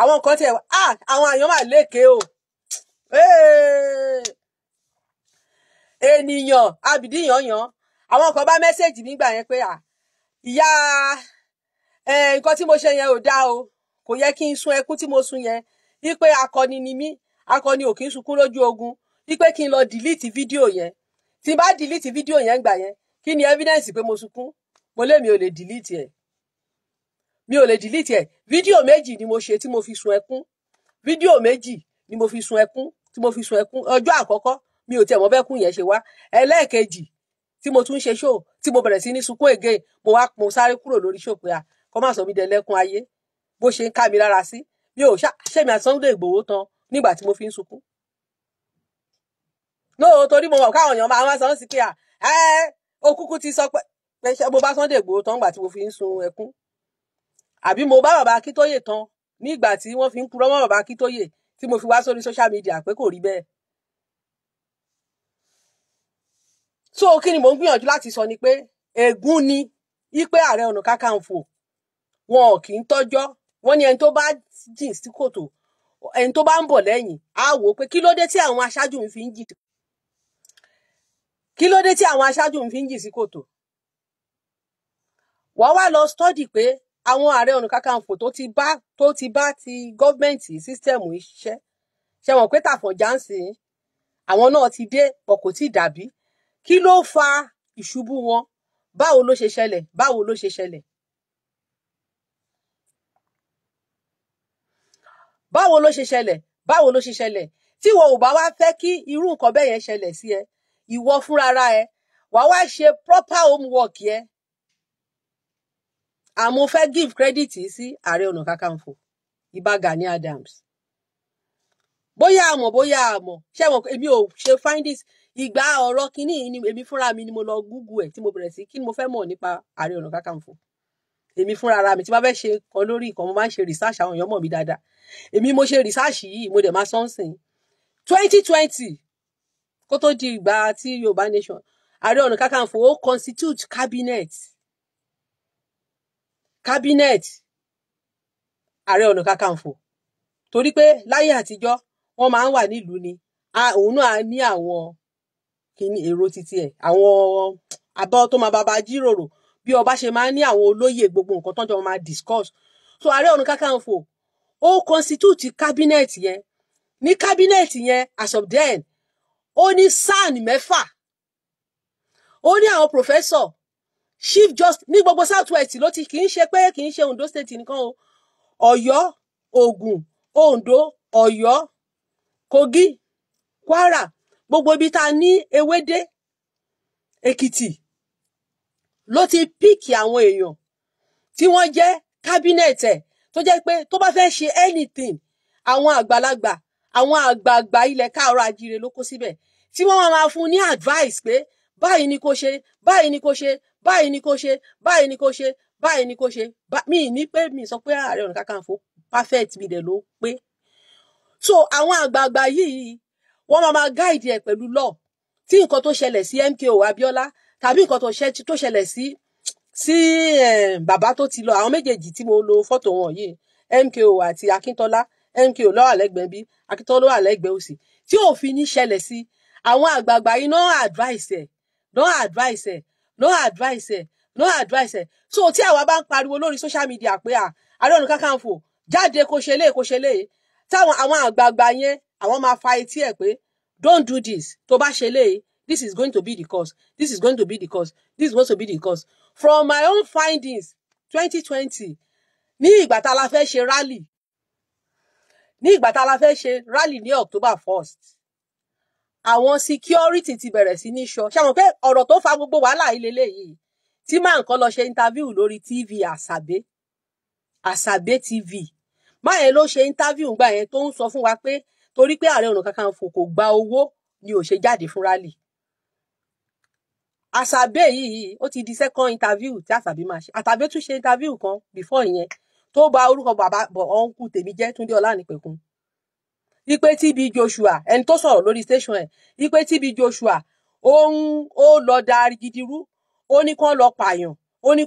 Àwọn kan tiẹ̀, ah, àwọn àyàn máa lékè o. Ènìyàn abìdíyànyàn, àwọn kan bá message nígbà yẹn pé, à ìyá nǹkan tí mo ṣe yẹn ò dáa o, kò yẹ kí n sun ẹkún tí mo sun yẹn, wípé akọni ni mí, akọni ò kí ń sunkún lójú ogun, wípé kí n lọ delete fídíò yẹn. Tí n bá delete fídíò yẹn gbà yẹn, kí ni evidence pé mo sunkún? Mo lé mi ò lè delete ẹ̀, mi ò lè delete ẹ̀. Fídíò méjì ni mo ṣe tí mo fi sun ẹkún. Fídíò méjì ni mo fi sun ẹkún, tí mo fi sun ẹkún. Ọjọ́ àkọ́kọ́, mi ò tiẹ̀ mọ̀ bẹ́kún yẹn ṣe wá. Ẹlẹ́ẹ̀kejì tí mo tún ṣe show, tí mo bẹ̀rẹ̀ sí ní sunkún again, mo wá mo sáré kúrò lórí show pé à kọ́ má sọ mí dẹlẹ́kún ayé. Bó ṣe ń ká mi lára sí, mi ò ṣé mi àti Sunday Igboho tán nígbà tí mo fi ń sunkún? No, torí mo mọ̀ káwọn èèyàn máa wá sọ sí pé à ẹ okúkú ti sọ pé ṣé mo bá Sunday Igboho tán nígbà tí mo fi ń sun ẹkún, àbí mo bá bàbá Akíntóyè tán nígbà tí wọ́n fi ń purọ́ mọ́ bàbá Akíntóyè, tí mo fi wá sórí social media pé kò rí bẹ́ẹ̀? So kí ni mò ń gbìyànjú láti sọ ni pé ègún ni wípé Ààrẹ Ọ̀nà Kakanfò, wọn ò kì í tọ́jọ́. Wọ́n ní ẹni tó bá jìn sí kòtò, ẹni tó bá ń bọ̀ lẹ́yìn á wò ó pé kí ló dé tí àwọn aṣáájú mi fi ń jìn, kí ló dé tí àwọn aṣáájú mi fi ń jìn sí kòtò. Wọ́n wá lọ study pé àwọn Ààrẹ Ọ̀nà Kakanfò tó ti bá ti government system ṣiṣẹ́, ṣe wọ́n pé tÀfọ̀njá ń sìn, àwọn náà ti dé pọ̀, kò tí ì dàbí. Kí ló fa ìṣubú wọn? Báwo ló ṣe ṣẹlẹ̀? Báwo ló ṣe ṣẹlẹ̀? Báwo ló ṣe ṣẹlẹ̀? Báwo ló ṣe ṣẹlẹ̀? Tí ìwọ ò bá wá fẹ́ kí irú nǹkan bẹ́ẹ̀ yẹn ṣẹlẹ̀ sí ẹ, ìwọ fúnra ẹ wàá wá ṣe proper homework yẹ. Àmọ́ fẹ́ give credit sí Ààrẹ Ọ̀nà Kakanfò, Ìbà Gani Adams. Bóyá a mọ̀, bóyá a mọ̀, ṣé wọn èmi ò ṣe findings. Ìgbà ọ̀rọ̀ kínní ni èmi fúnra mi ni mo lọ Google ẹ̀, tí mo bẹ̀rẹ̀ sí kí ni mo fẹ́ mọ̀ nípa Ààrẹ Ọ̀nà Kakanfò. Èmi fúnra ara mi, tí bá fẹ́ ṣe kan lórí nǹkan, mo máa ń ṣe research. Àwọn èèyàn mọ̀ mí dáadáa. Èmi mo ṣe research yìí, mo dẹ̀ máa sọ́nsìn 2020 kó tó di ìgbà tí Yorùbá Nation. Ààrẹ Ọ̀nà Kakanfò ó constitute cabinet Ààrẹ Ọ̀nà Kakanfò, torí pé láyé àtijọ́ wọ́n máa ń wà nílùú ni. Òun náà ní àwọn kíní èrò títí ẹ̀, àwọn abọ́ tó máa bàbá jíròrò, bí ọba ṣe máa ń ní àwọn olóyè, gbogbo nǹkan tó ń jọ máa discuss. So Ààrẹ Ọ̀nà Kakanfò ó constitute cabinet yẹn. Ní cabinet yẹn, as of then, ó ní SAN mẹ́fà, ó ní àwọn professor, chief justice ní gbogbo South West ló ti, kì í ṣe pé kì í ṣe Ondo State nìkan o. Ọ̀yọ́, Ògùn, Ondo, Ọ̀yọ́, Kogi, Kwara, gbogbo ibi tá a ní ewédé, Èkìtì ló ti pick àwọn èèyàn tí wọ́n jẹ́ cabinet ẹ̀, tó jẹ́ pé tó bá fẹ́ ṣe anything, àwọn àgbàlagbà, Àwọn àgbààgbà ilẹ̀ káàárọ̀ ajíire ló kó síbẹ̀, tí wọ́n máa fún ní advice pé báyìí ni kò ṣe, báyìí ni kò ṣe, báyìí ni kò ṣe, báyìí ni kò ṣe, báyìí ni kò ṣe. Mi ní pé mi sọ pé Ààrẹ Ọ̀nà Kakanfò perfect, mi dẹ̀ ló pé. So àwọn àgbààgbà yìí, wọ́n máa guide ẹ̀ pẹ̀lú law. Tí nǹkan tó ṣẹlẹ̀ sí MKO Abiola tàbí nǹkan tó ṣẹlẹ̀ sí bàbá tó ti lọ, àwọn méjèèjì tí mo lo fọ́tò wọn yìí, MKO àti Akíntọ́lá, MKO ló wà lẹ́gbẹ̀ẹ́ bí, Akíntọ́lá ló wà lẹ́gbẹ̀ẹ́ òsì, tí òfin ní ṣẹlẹ̀ sí àwọn àgbààgbà yìí, náà advice ẹ̀, náà advice ẹ̀, náà advice ẹ̀, náà advice ẹ̀. So tí àwa bá ń pariwo lórí social media pé à Ààrẹ Ọ̀nà Kakanfò jáde, kó ṣe lé, kó ṣe lé, táwọn àwọn àgbààgbà yẹn, àwọn máa fa etí ẹ̀ pé don't do this, tó bá ṣe lé, this is going to be the cause, this is going to be the cause, this is going to be the cause. From my own findings, 2020, ní ìgbà tá a la fẹ́ ṣe rally, ní ìgbà tá a la fẹ́ ṣe rally ní October 1st, àwọn security ti bẹ̀rẹ̀ sí ní sọ. Ṣé àwọn pé ọ̀rọ̀ tó fa gbogbo wàhálà yìí leléyìí, tí máa nǹkan lọ ṣe interview lórí TV Àṣàbé, Àṣàbé TV máa yẹn ló ṣe interview gbà yẹn, tó ń sọ fún wa pé torí pé Ààrẹ Ọ̀nà Kakanfò kò gba owó ni ò ṣe jáde fún rally. Àṣàbé yìí, ó ti di second interview tí Àṣàbí máa ṣe. Àṣàbé tún ṣe interview kan before ìyẹn, tó bà orúkọ bàbá bọ̀ ọ̀nkù tèmi jẹ́, Túndé Ọlánìpẹ̀kun, wípé TB Joshua, ẹni tó sọ̀rọ̀ lórí station ẹ̀, wípé TB Joshua ó ń ó lọ da gidi rú, ó ní kán lọ pààyàn, ó ní